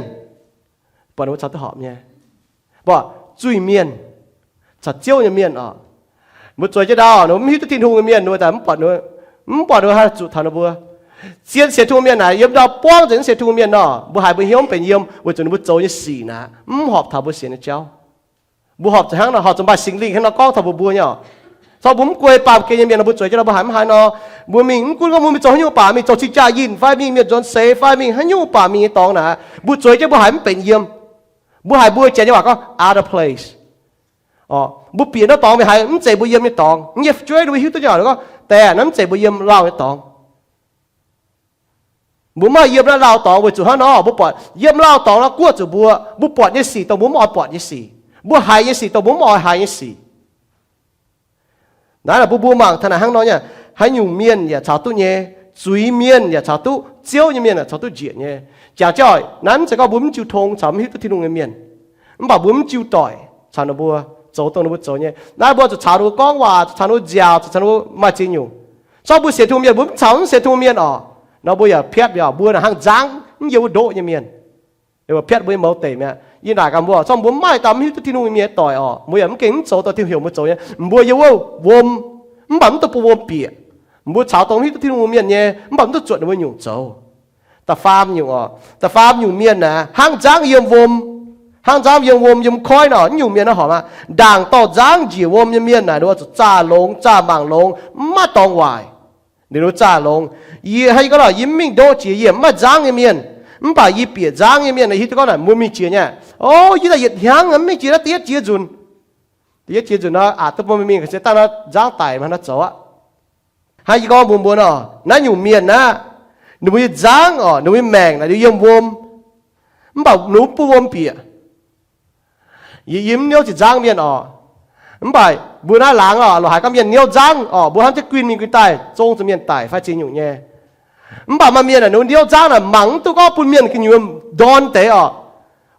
buatc ninh mbuo caux duqv horpc nyei. Mbuo zuiz-mienh caux ziouv nyei mienh orqc, mbuo zueiz jienv ndau, ninh mbuo mv hiuv duqv Tin-Hungh nyei mienh, ninh mbuo daaih mv buatc, mv buatc ninh mbuo haih zuqc taux ninh mbuo. Zien sienx Tin-Hungh mienh naaic yiem ndau buangv nzengc mv sienx Tin-Hungh mienh nor, mbuo haiz mbuo hnyouv mv benx yiem weic zuqc ninh mbuo zoux nyei sic naaic mv horpc taux mbuo sienx nyei jauv. Mbuo horpc zuqc hnangv nor, horpc zuqc maaih Singx Lingh hnangv nor gorngv taux mbuo mbuo nyei orqc. Caux mbuo mv guei baamh gen nyei mienh nor, mbuo zueiz jienv nor mbuo haiz mv haaix nor, mbuo mingh mv gunv gorngv mbuo mingh zoux haaix nyungc baac, mingh zoux cing-jaa yinh fai mingh mienh nzuonx seix fai mingh haaix nyungc baac mingh nyei dorngx naaic, mbuo zueiz jienv mbuo haiz mv benx yiem. Mbuo haiz mbuo Janx nyei waac gorngv other place. Mbuo bieqc naaiv dorngx mingh haiz mv zeiz mbuo yiem nyei dorngx. Nyei fu'jueiv ninh mbuo hiuv duqv nyei waac gorngv, deix naaiv mv zeiz mbuo yiem lauh nyei dorngx. Mbuo mv haih yiem naaiv lauh dorngx weic zuqc hnangv nor, mbuo buatc yiem lauh dorngx nor guoqv zuqc mbuo, mbuo buatc nyei sic dongh mbuo mv oix buatc nyei sic, mbuo haiz nyei sic dongh mbuo mv oix haiz nyei sic. Naaiv mbuo mbuo mangc taux naaic hnangv nor nyei, haaix nyungc mienh yaac caux duqv nyei, zuiz mienh yaac caux duqv, ziouv nyei mienh yaac caux duqv njiec nyei. Jangx jienv oc, naaiv mv zeiz gorngv mbuo mv jiu tong caux mv hiuv duqv Tin-Hungh nyei mienh, mv baac mbuo mv jiu doic caux ninh mbuo zoux dongh ninh mbuo zoux nyei. Naaiv mbuo zuqc caux ninh mbuo gorngv waac, zuqc caux ninh mbuo nziaauc, zuqc caux ninh mbuo maaih ziex nyungc. Zorqv mbuo sienx Tin-Hungh mienh, mbuo mv caux mv sienx Tin-Hungh mienh orqc, nor mbuo yaac piatv mi'aqv. Mbuo naaic hnangv nzangv mv yiem wuov ndoqv nyei mienh. Piatv mbuo nyei mouz deic mi'aqv. Yie naaic gaax mbuo, zorqv mbuo maaih dauh mv hiuv duqv Tin-Hungh nyei mienh doic orqc, mbuo yaac mv gengh mv zoux dongh Tin-Hungh heuc mbuo zoux nyei. Mbuo yiem wuov wuom, mv baac mv duqv bun wuom bieqc. Mbuo caux dongh mv hiuv duqv Tin-Hungh mienh nyei, mv baac mv duqv zuotc ninh mbuo nyungc zoux. Da'faam nyungc orqc, da'faam nyungc mienh naaic hnangv nzangv yiem wuom. Hnangv nzangv yiem wuom, yiem koiv nor, nyungc mienh naaiv horpc aqv. Ndaangc dorh nzangv njiec wuom nyei mienh naaic, ninh mbuo zuqc zaah longx, zaah mangc longx, mv maaih dorngx waaic. Ninh mbuo zaah longx. Yie hnangv yie gorngv nor, yie mv mingh ndoqv jiex, yie mv maaih nzangv nyei mienh. Mv baac yie bieqc nzangv nyei mienh, hiuv duqv gorngv naaic mbuo mingh jiex nyei. O, yie daaih yietc hnyangx mv mingh jiex naaiv da'yietv jiex nzunc. Da'yietv jiex nzunc nor, aqc duqv bun mingh ga'sie dangh nor nzangv daic mv haih nor zoux aqv. Hnangv yie gorngv mbuox mbuo nor, naaiv nyungc mienh naaiv, ninh mbuo nyei nzangv orqc, ninh mbuo nyei maengc naaic liuz yiem wuom. Mv baac ninh mv bun wuom bieqc. Yie, yie mv niouv zinh nzangv mienh oc. Mv baac mbuo naaiv laangz oc, loz-haaix gorngv mienh niouv nzangv oc, mbuo hnamv jienv guinh mingh guinh daaih, zong zuqc mienh daic fai ziex nyungc nyei. Mv baac maaih mienh naaic, ninh niouv nzangv naaic mangc mv duqv gorngv bun mienh gu'nyuoz ndorn deix oc.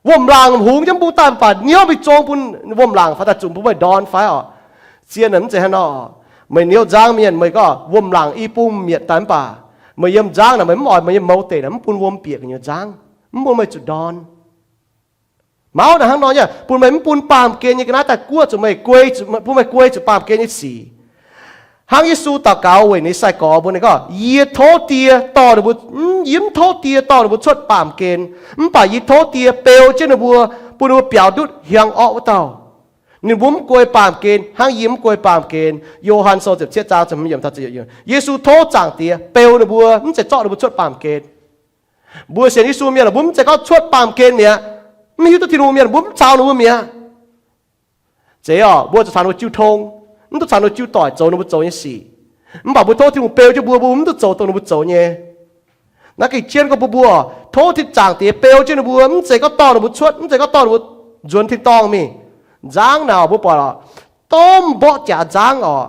Wuom-laangc hungx jienv mbuo daaih mv baac niouv mingh zong bun wuom-laangc faaux daaih zuqc mbuo maaih ndorn fai oc. Zien naaic mv zeiz hnangv nor. Meih niouv nzangv mienh, meih gorngv wuom-laangc i bung mietc daaih mv baac meih yiem nzangv naaic meih mv oix meih nyei mouz deic naaic mv bun wuom bieqc gu'nyuoz nzangv, mv bun meih zuqc ndorn. Mauv naaic hnangv nor nyei, bun meih mv bun baamh gen nyei ga'naaiv daaih guoqv zuqc meih, bun meih guei zuqc baamh gen nyei sic. Hnangv Yesu daux gaux weic ninh sai-gorx mbuo, ninh gorngv, Yie tov Die dorh ninh mbuo, yie mv tov Die dorh ninh mbuo cuotv baamh gen, mv baac yie tov Die beu jienv ninh mbuo, bun ninh mbuo biaux ndutv hiuang orqv wuov dauh. Ninh mbuo mv guei baamh gen hnangv yie mv guei baamh gen. Yo^han Sou ziepc cietv zaang, Yesu tov Zaangc Diex beu ninh mbuo, mv zeiz zorqv ninh mbuo cuotv baamh gen. Mbuo sienx Yesu mienh, mbuo mv zeiz gorngv cuotv baamh gen mi'aqv. Mv hiuv duqv Tin-Hungh mienh, mbuo mv caux ninh mbuo mi'aqv. Zeiz oc, mbuo zuqc caux ninh mbuo jiu tong, mv duqv caux ninh mbuo jiu doic zoux ninh mbuo zoux nyei sic. Mv baac mbuo tov Tin-Hungh beu jienv mbuo, mbuo mv duqv zoux dongh ninh mbuo zoux nyei. Naaiv gengh jienv gorngv bun mbuo, tov Tin Zaangc Diex beu jienv ninh mbuo, mv zeiz gorngv dorh ninh mbuo cuotv, mv zeiz gorngv dorh ninh mbuo nzuonx tin-dorngh mingh. Nzangv naaic mbuo buatc oc, domh mborqv jaax nzangv oc.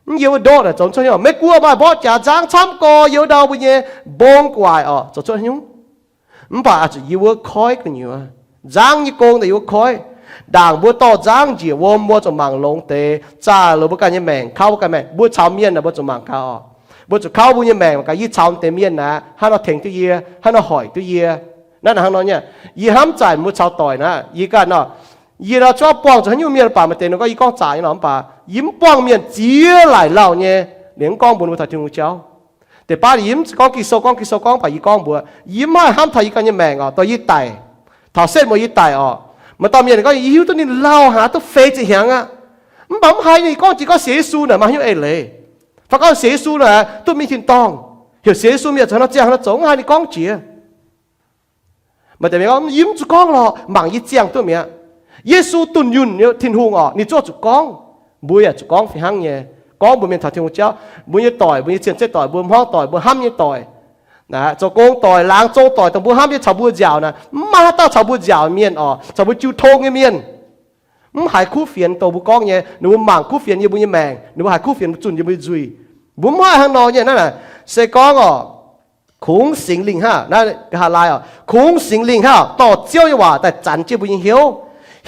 Mv yiem wuov ndoqv naaic zoux cuotv nyungc. Meiv-Guoqv maaih mborqv jaax nzangv camv gorx yiem ndau mbuo nyei mbong gu'waaic oc, zoux cuotv nyungc. Mv baac zuqc yiem wuov koiv gu'nyuoz. Nzangv nyei gong daaih yiem wuov koiv. Ndaangc mbuo dorh nzangv njiec wuom, mbuo zuqc mangc longx deix, zaah longx mbuo ganh nyei maengc, kauv mbuo ganh maengc. Mbuo caux mienh naaic mbuo zuqc mangc gaax oc. Mbuo zuqc kauv mbuo nyei maengc mangc gaax, yie caux deix mienh naaic hnangv nor tengx duqv yie, hnangv nor hoic duqv yie. Naaiv naaic hnangv nor nyei, yie hnamv zanc mbuo caux doic naaiv, yie ganh nor, yie nor cuotv buangh zuqc haaix nyungc mienh baac maaih deix ninh gorngv yie gorngv zaqc nyei nor, mv baac yie mv buangh mienh ziex laaic lauh nyei, ninh mv gorngv mbuox mbuo taux Tin-Hungh jauv. Deix baav yie mv gorngv Ging-Sou, gorngv Ging-Sou gorngv baac yie gorngv mbuox, yie mv haih hnamv taux yie ganh nyei maengc oc, dongh yie daic. Taux setv mueiz yie daic oc, maaih dauh mienh gorngv yie hiuv duqv ninh lauh haic, duqv feix ziepc hnyangx aqv. Mv baac mv haiz ninh gorngv jiex gorngv sienx Yesu naaic maaih haaix nyungc eix leiz. Fai gorngv sienx Yesu naaic duqv mingh tin-dorngh. Heuc sienx Yesu mienh zuqc hnangv nor ziangh hnangv nor zoux, mv haiz ninh gorngv jiex. Maaih deix mienh gorngv, yie mv zuqc gorngv lorqc, mangc yie ziangh duqv mi'aqv. Yesu dunh yunh Tin-Hungh oc, ninh zuqv zuqc gorngv. Mbuo yaac zuqc gorngv fih hnangv nyei. Gorngv mbuox mienh taux Tin-Hungh jauv, mbuo nyei doic, mbuo nyei cien-ceqv doic, mbuo hmuangv doic, mbuo hnamv nyei doic, zoux gong doic, laangz zong doic, dongh mbuo hnamv nyei caux mbuo nziaauc naaic, mv maaih haaix dauh caux mbuo nziaauc mienh oc, caux mbuo jiu tong nyei mienh. Mv haiz kuv fienx dongh mbuo gorngv nyei, ninh mbuo mangc kuv fienx yiem mbuo nyei maengc, ninh mbuo haiz kuv fienx mbuo zunh yiem mbuo nyei nzuih. Mbuo mv haih hnangv nor nyei naaiv naaic, se gorngv oc, kungx Singx Lingh hnangv, naaiv nqa'haav laai oc, kungx Singx Lingh hnangv dorh Ziouv nyei waac daaih zanc jienv mbuo nyei hnyouv,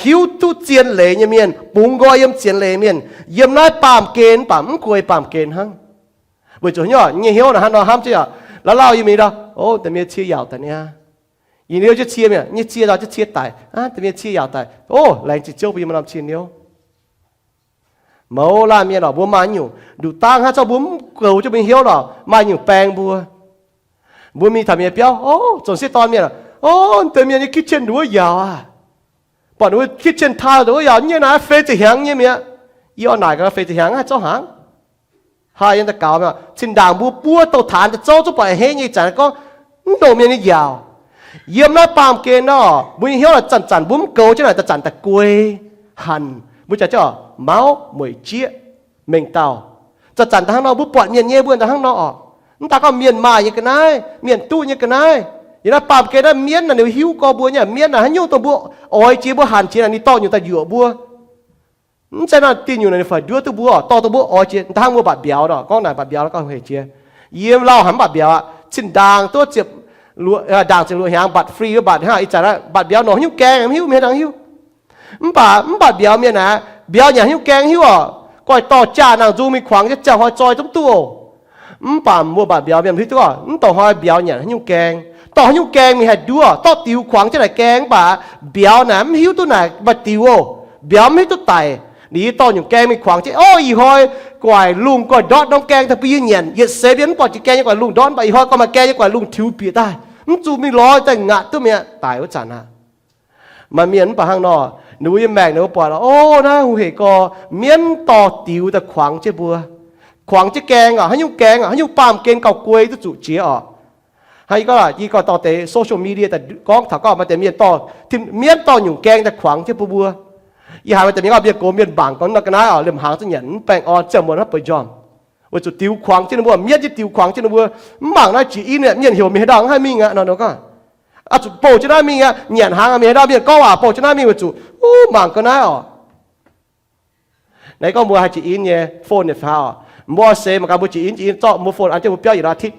hiuv duqv zien leiz nyei mienh, bungx nqoi yiem zien leiz mienh, yiem naaiv baamh gen mv baac mv guei baamh gen hnangv. Weic zuqc haaix nyungc, nyei hnyouv naaic hnangv nor hnamv jienv oc, lauh lauh yie mingh ndau, o, deix mienh cie yaauc daaih niaa. Yie liouh jienv cie mienh, nyei cie ndau jienv cie daic, deix mienh cie yaauc daic, o, laengz zingh Ziouv bun yie maaih norm cie hnyouv. Mouz laanh mienh oc, mbuo maaih nyungc nduqc dangv hnangv, zorqv mbuo mv goux jienv mbuo nyei hnyouv oc, maaih nyungc baeng mbuo. Mbuo mingh taux mienh biauv, o, zong sieqv dorn mienh, o, deix mienh nyei kitchen nduov yaauc aqv. Buatc ninh mbuo kitchen tile nduov yaauc nyei naaic, feix ziepc hnyangx nyei mi'aqv. Yie oix naaic gaax, feix ziepc hnyangx haih zouv hnaangx? Haih yiem daux gaux mi'aqv. Zinh ndaangc mbuo buov douz-taanx daaih zouv, zungv buatc hei nyei ih zanc gorngv mv ndongc mienh nyei yaauc. Yiem naaiv baamh gen nor, mbuo nyei hnyouv zanc-zanc mbuo mv goux jienv naaic, zanc-zanc daaih guei hanc. Mbuo jaax jienv oc, mauv mueic jieqv mengh dauh. Zanc-zanc daaih hnangv nor, mbuo buatc mienh nyei mbuo daaih hnangv nor oc. Mv daaih gorngv mienh maaih nyei ga'naaiv, mienh duqv nyei ga'naaiv. Yiem naaiv baamh gen naaiv mienv naaic ninh hiuv gorx mbuo nyei, mienv naaic haaix nyungc dongh mbuo oix jiex mbuo hanc jiex naaic ninh dorh nyungc daaih njuoqc mbuo. Mv zeiz naaic diuh nyungc naaic ninh faix nduov duqv mbuo, dorh dongh mbuo oix jiex. Daaih hnangv mbuo mbatc mbiauz nor, gorngv naaic mbatc mbiauz gorngv hec jiex. Yiem lauh haic mv mbatc mbiauz aqv, zinh ndaangc duqv ziepc, ndaangc ziepc luoqc hnyangx mbatc free mbatc hnangv ih zanc aqv, mbatc mbiauz nor haaix nyungc gaeng mv hiuv, mienh hnangv hiuv. Mv baac mv mbatc mbiauz mienh naaic, mbiauz nyanc haaix nyungc gaeng hiuv oc. Goiv dorh jaa nangh nzung mingh kuangx jienv ziangh hnoi zoi zungv duqv oc. Mv baac mbuo mbatc mbiauz mienh hiuv duqv oc, mv dorh hnoi mbiauz nyanc haaix nyungc gaeng, dorh haaix nyungc gaeng mingh haih nduov, dorh diux kuangx jienv naaic gaeng mv baac mbiauz naaic mv hiuv duqv naaic maaih diux oc. Mbiauz mv hiuv duqv daic. Ninh dorh nyungc gaeng mingh kuangx jienv, o, ih hnoi guaaic lungh goiv ndortv norm gaeng daaih bun yie nyanc. Yietc seix mienh mv buatc jiex gaeng nyei guaaic lungh ndortv, mv baac ih hnoi gorngv maaih gaeng nyei guaaic lungh tiux bieqc daaih, mv zuqc mingh lorz daaih ngaatc duqv mi'aqv, daic wuov zanc aqv. Maaih mienh mv baac hnangv nor, ninh mbuo nyei maengc ninh mbuo buatc, o, naaiv hungh hec gorx, mienv dorh diux daaih kuangx jienv mbuo. Kuangx jienv gaeng oc, haaix nyungc gaeng oc, haaix nyungc baamh gen gauh guei duqv zuqc jiex oc. Hnangv yie gorngv, yie gorngv dorh deix social media daaih gorngv taux gorngv maaih deix mienh dorh, mienv dorh nyungc gaeng daaih kuangx jienv bun mbuo. Yie haiz maaih deix mienh gorngv mienh gox mienh mangc gorngv nor ga'naaiv oc, liemh hnaangx zungv nyanc mv baengh orn, ziangh muonz hnangv bueix njormh. Weic zuqc diux kuangx jienv ninh mbuo, mienv nyei diux kuangx jienv ninh mbuo, mv mangc naaiv jiex internet mienh heuc mienh haaix dauh mv haih mingh aqv nor, ninh gorngv. Oix zuqc bouh jienv naaiv mingh aqv. Nyanc hnaangx mingh haaix dauh mienh gorngv waac bouh jienv naaiv mingh weic zuqc, uv, mangc ga'naaiv oc. Naaiv gorngv mbuo haih jiex in nyei phone nyei fai oc. Mbuo oix seix mangc gaax mbuo jiex in, jiex in zorqv mbuo phone an jienv mbuo biauv yietc laa titv.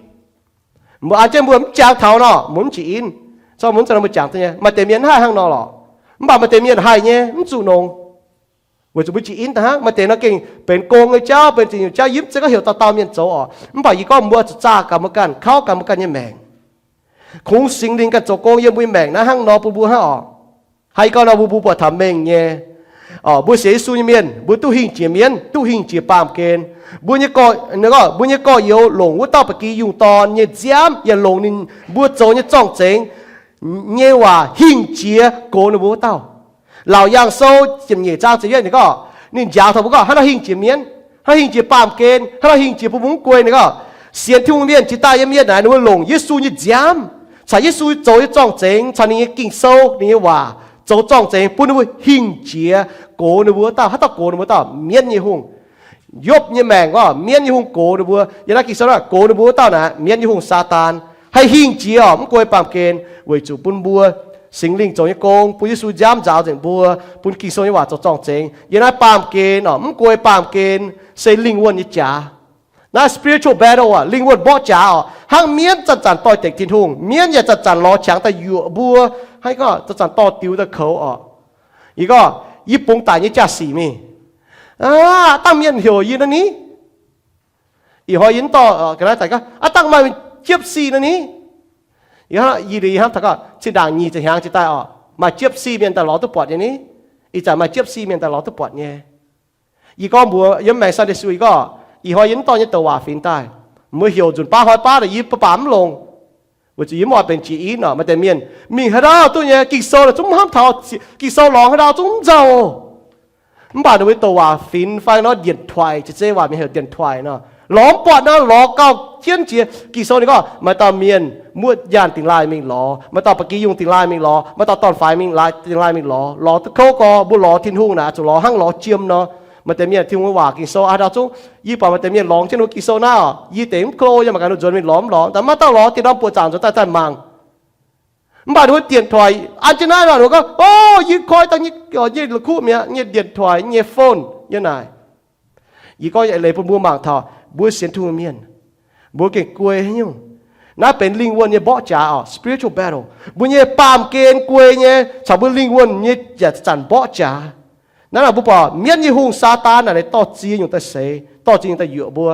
Mbuo an jienv mbuo mv jangx taux nor, mbuo mv jiex in. Zorqv mbuo mv za'gengh mbuo jangx duqv nyei. Maaih deix mienh haih hnangv nor lorqc. Mv baac maaih deix mienh haih nyei, mv zuqc longx. Weic zuqc mbuo jiex in daaih hnangv. Maaih deix nor gengh benx gong nyei jauv, benx ziex nyungc jauv, yie mv zeiz gorngv heuc dauh dauh mienh zoux oc. Mv baac yie gorngv mbuo zuqc zaah gaax mbuo ganh, kauv gaax mbuo ganh nyei maengc. Kungx Singx Lingh ganh zoux gong yiem mbuo nyei maengc naaiv hnangv nor bun mbuo hnangv oc. Haaix gau nor mbuo, mbuo buatc taux mengh nyei. Mbuo sienx Yesu nyei mienh, mbuo duqv hingh jiex mienv, duqv hingh jiex baamh gen. Mbuo nyei gorx, mbuo nyei gorx-youz longc wuov dauh ba'gi yungh dorn nyei nziaamv yaac longc ninh mbuo zoux nyei zorng-zengx nyei waac hingh jiex gox ninh mbuo wuov dauh. Laauc Yaangh Sou ziepc nyeic zaang ziepc yietv ninh gorngv, ninh njaaux taux mbuo gorngv, hnangv nor hingh jiex mienv, hnangv nor hingh jiex baamh gen, hnangv nor hingh jiex bun mbuo mv guei. Ninh gorngv, sienx Tin-Hungh mienh jiex daaih yiem mienh naaic ninh mbuo longc Yesu nyei nziaamv caux Yesu zoux nyei zorng-zengx caux ninh nyei Ging-Sou, ninh nyei waac zoux zorng-zengx bun ninh mbuo hingh jiex gox ninh mbuo wuov dauh. Haaix dauh gox ninh mbuo wuov dauh? Mienv nyei hungh. Yopv nyei maengc gorngv mienv nyei hungh gox ninh mbuo. Yiem naaiv Ging-Sou naaiv gox ninh mbuo wuov dauh naaic mienv nyei hungh Saadaan haih hingh jiex oc, mv guei baamh gen, weic zuqc bun mbuo Singx Lingh zoux nyei gong, bun Yesu nziaamv nzaaux nzengc mbuo, bun Ging-Sou nyei waac zoux zorng-zengx. Yiem naaiv baamh gen oc, mv guei baamh gen se lingh wuonh nyei jaax. Naaiv spiritual battle oc, lingh wuonh mborqv jaax oc. Hnangv mienv zanc-zanc doix-dekc Tin-Hungh, mienv yaac zanc-zanc lorz qangx daaih yuoqc mbuo, hnangv gorngv zanc-zanc dorh diux daaih koux oc. Yie gorngv, yie bungx daic nyei jaa-sic mingh, aav dangh mienh heuc yie nor ni. Ih hnoi yie mv dorh ga'naaiv daaih gorngv, aav dangh maaih gypsy nor ni. Yie liuz yie hnamv taux gorngv, zinh ndaangc nyic ziepc hnyangx jiex daaih oc, maaih gypsy mienh daaih lorz duqv buatc nyei ni. Ih zanc maaih gypsy mienh daaih lorz duqv buatc nyei. Yie gorngv mbuox yiem maengx Sunday school, yie gorngv, ih hnoi yie mv dorh nyei douc waac finx daaih. Mbuo heuc nzunc baav hnoi baav naaic yie mv baac mv longc, weic zuqc yie mv oix benx jiex in oc. Maaih deix mienh mingh haaix ndau duqv nyei, Ging-Sou naaic zungv mv hnamv taux, Ging-Sou lorngx haaix ndau zungv mv nzauh. Mv baac ninh mbuo douc waac finx fai nor, điện thoại, zeiz waac mienh heuc điện thoại nor, lorz mv buatc nor, lorz gauh jienv jiex. Ging-Sou ninh gorngv maaih dauh mienh muoqv nyaanh dingh laaih mingh lorz, maaih dauh ba'gi yungh dingh laaih mingh lorz, maaih dauh dorn-faix mingh laaih, dingh laaih mingh lorz. Lorz duqv kouv gorx, mbuo lorz Tin-Hungh naaic zuqc lorz hnangv lorz jiem nor. Maaih deix mienh Tin-Hungh nyei waac Ging-Sou haaix ndau zungv, yie buatc maaih deix mienh lorngx jienv ninh mbuo Ging-Sou naaiv oc, yie deix mv klo, yie mangc gaax ninh nzuonx mingh lorz mv lorz. Daaih maaih dauh lorz, dienh norm buoqc zaangc nzuonx daaih daaih mangc. Mv baac ninh mbuo điện thoại an jienv naaiv nor, ninh mbuo gorngv, o, yie koi daaih nyei, nyei la'kuqv mi'aqv, nyei điện thoại, nyei phone yiem naaic. Yie gorngv leiz bun mbuo mangc taux mbuo sienx Tin-Hungh mienh, mbuo gengh guei haaix nyungc. Naaiv benx lingh wuonh nyei mborqv jaax oc, spiritual battle. Mbuo nyei baamh gen guei nyei caux mbuo lingh wuonh nyei jaax zanc mborqv jaax. Naaiv nor mbuo buatc mienv nyei hungh Saadaan naaic, ninh dorh ziex nyungc daaih seix, dorh ziex nyungc daaih yuoqc mbuo.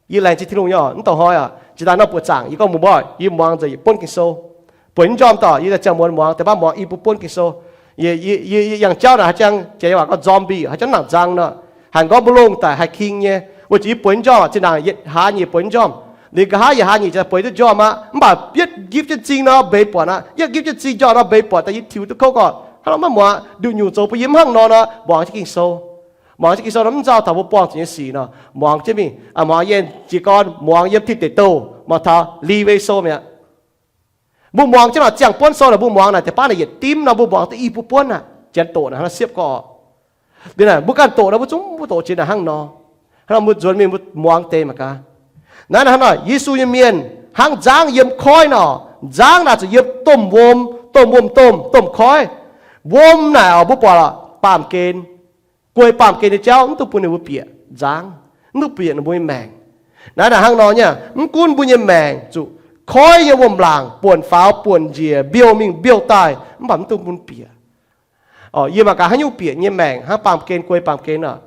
Yie laengz zingh Tin-Hungh nyei oc, mv dongh hnoi oc, jiex daaih nor buoqc zaangc yie gorngv mbuo mborqv, yie muangx nzengc, yie buonv Ging-Sou. Buonv njormh dorh yie daaih ziangh muonz muangx, deix baav muangx i buo buonv Ging-Sou. Yie, yie, yie yangh jauv naaic haaix jang, jiex waac gorngv zombie, haaix jang nangc nzang nor, hanc gorngv mbuo longh daic haih king nyei. Weic zuqc yie buonv njormh zinh ndaangc yietc hlaax nyeic buonv njormh. Liuz nqa'haav yietc hlaax nyeic jiex bueix duqv njormh aqv, mv baac yietv nqipv jienv zing nor mbeix buatc aqv. Yietv nqipv jienv zing njormh nor mbeix buatc, daaih yie tiux duqv kouv gorqv, hnangv nor maiv muangx, nduqc nyungc zoux bun yie mv hnangv nor nor, muangx jienv Ging-Sou. Muangx jienv Ging-Sou nor mv nzauh taux mbuo buangh zuqc nyei sic nor, muangx jienv mingh, muangx yienh jiez gorn, muangx yiem Tin Deic Douh, muangx taux Leeway Sou mi'aqv. Mbuo muangx jienv naaic ziangh buonv sou naaic, mbuo muangx naaic deix baav naaic yietc dimv nor, mbuo muangx duqv i buo buonv aqv, janx doqc naaic hnangv nor siepv gorqv. Liuz naaic mbuo ganh doqc nor mbuo zungv mbuo doqc jiex naaic hnangv nor. Hnangv nor mbuo nzuonx mingh mbuo muangx deix mangc gaax. Naaiv hnangv nor Yesu nyei mienh hnangv nzangv yiem koiv nor, nzangv naaic zuqc yiem domh wuom, domh wuom-domh, domh koiv. Wuom naaic oc mbuo buatc baamh gen, guei baamh gen nyei jauv mv duqv bun ninh mbuo bieqc nzangv, mv duqv bieqc ninh mbuo nyei maengc. Naaiv naaic hnangv nor nyei, mv gunv mbuo nyei maengc zuqc koiv nyei wuom-laangc buonc faaux buonc njiec, mbiouh mingh mbiouh daaih, mv baac mv duqv bun bieqc. Yie mangc gaax haaix nyungc bieqc nyei maengc hnangv baamh gen guei baamh gen oc.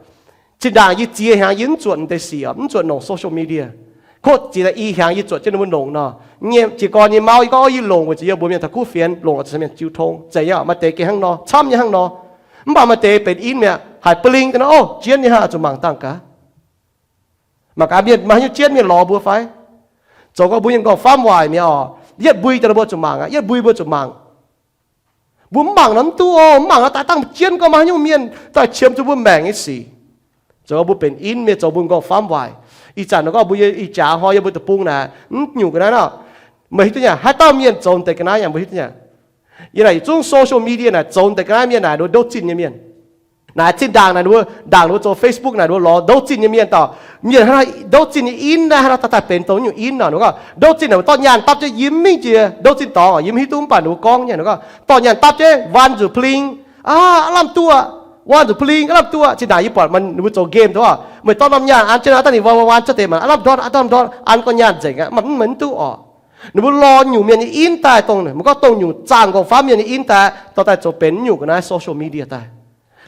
Zinh ndaangc yie ziex hnyangx yie mv zuotc deix sic oc, mv zuotc longc social media. Kotv ziex daaih i hnyangx yie zuotc jienv ninh mbuo longc nor, jiez gorn nyei mauv yie gorngv, o, yie longc weic zuqc yie mbuox mienh taux kuv fienx, longc taux mienh jiu tong, zeiz nyei oc. Maaih deix gengh hnangv nor, camv nyei hnangv nor. Mv baac maaih deix benx in mi'aqv, haiz ba'ling daaih nor, o, jienv nyei hnangv, zuqc mangc dangh gaax. Mangc gaax mienh maaih haaix nyungc jienv mienh lorz mbuo fai? Zoux gorngv mbuo nyei nqorngv-famv waaic mi'aqv oc. Yietv mbui daaih mbuo zuqc mangc aqv, yietv mbui mbuo zuqc mangc. Mbuo mv mangc nor mv duqv oc. Mv mangc nor daaih dangh jienv gorngv maaih haaix nyungc mienh daaih qiemx zuqc mbuo maengc nyei sic. Zoux gorngv mbuo benx in mi'aqv, zoux mbuo nqorngv-famv waaic. Ih zanc nor gorngv mbuo nyei ih jaax hnoi yiem mbuo deic-bung naaic, mv nyungc ga'naaiv nor, meih hiuv duqv nyei, haaix dauh mienh zoux deix ga'naaiv nyei, meih hiuv duqv nyei. Yie naaic yietc zungv social media naaic zoux deix ga'naaiv mienh naaic, nduov, nduov zinh nyei mienh. Naaic zinh ndaangc naaic ninh mbuo, ndaangc ninh mbuo zoux Facebook naaic ninh mbuo lorz ndouv zinh nyei mienh daaih, mienh hnangv nor ndouv zinh nyei in naaiv hnangv nor daaih benx zoux nyungc in nor. Ninh gorngv ndouv zinh naaic mbuo dorh nyaanh dapv jienv yiem mingh jiex ndouv zinh dorngx yiem hiuv duqv mv baac ninh mbuo gorngv nyei ninh gorngv dorh nyaanh dapv jienv waan nzuqc pling, aav lamh duqv, waan nzuqc pling aav lamh duqv. Zinh ndaangc yie buatc ninh mbuo zoux game dongh, meih dorh norm nyaanh an jienv naaiv daaih ninh waan waan waan jienv deix maah, aav lamh ndortv aav lamh ndortv an gorngv nyaanh nzengc aqv, mv baac mv duqv orqc. Ninh mbuo lorz nyungc mienh nyei in daaih dongh, meih gorngv dongh nyungc zaangc nqorngv-famv mienh nyei in daaih dorh daaih zoux benx nyungc ga'naaiv social media daaih.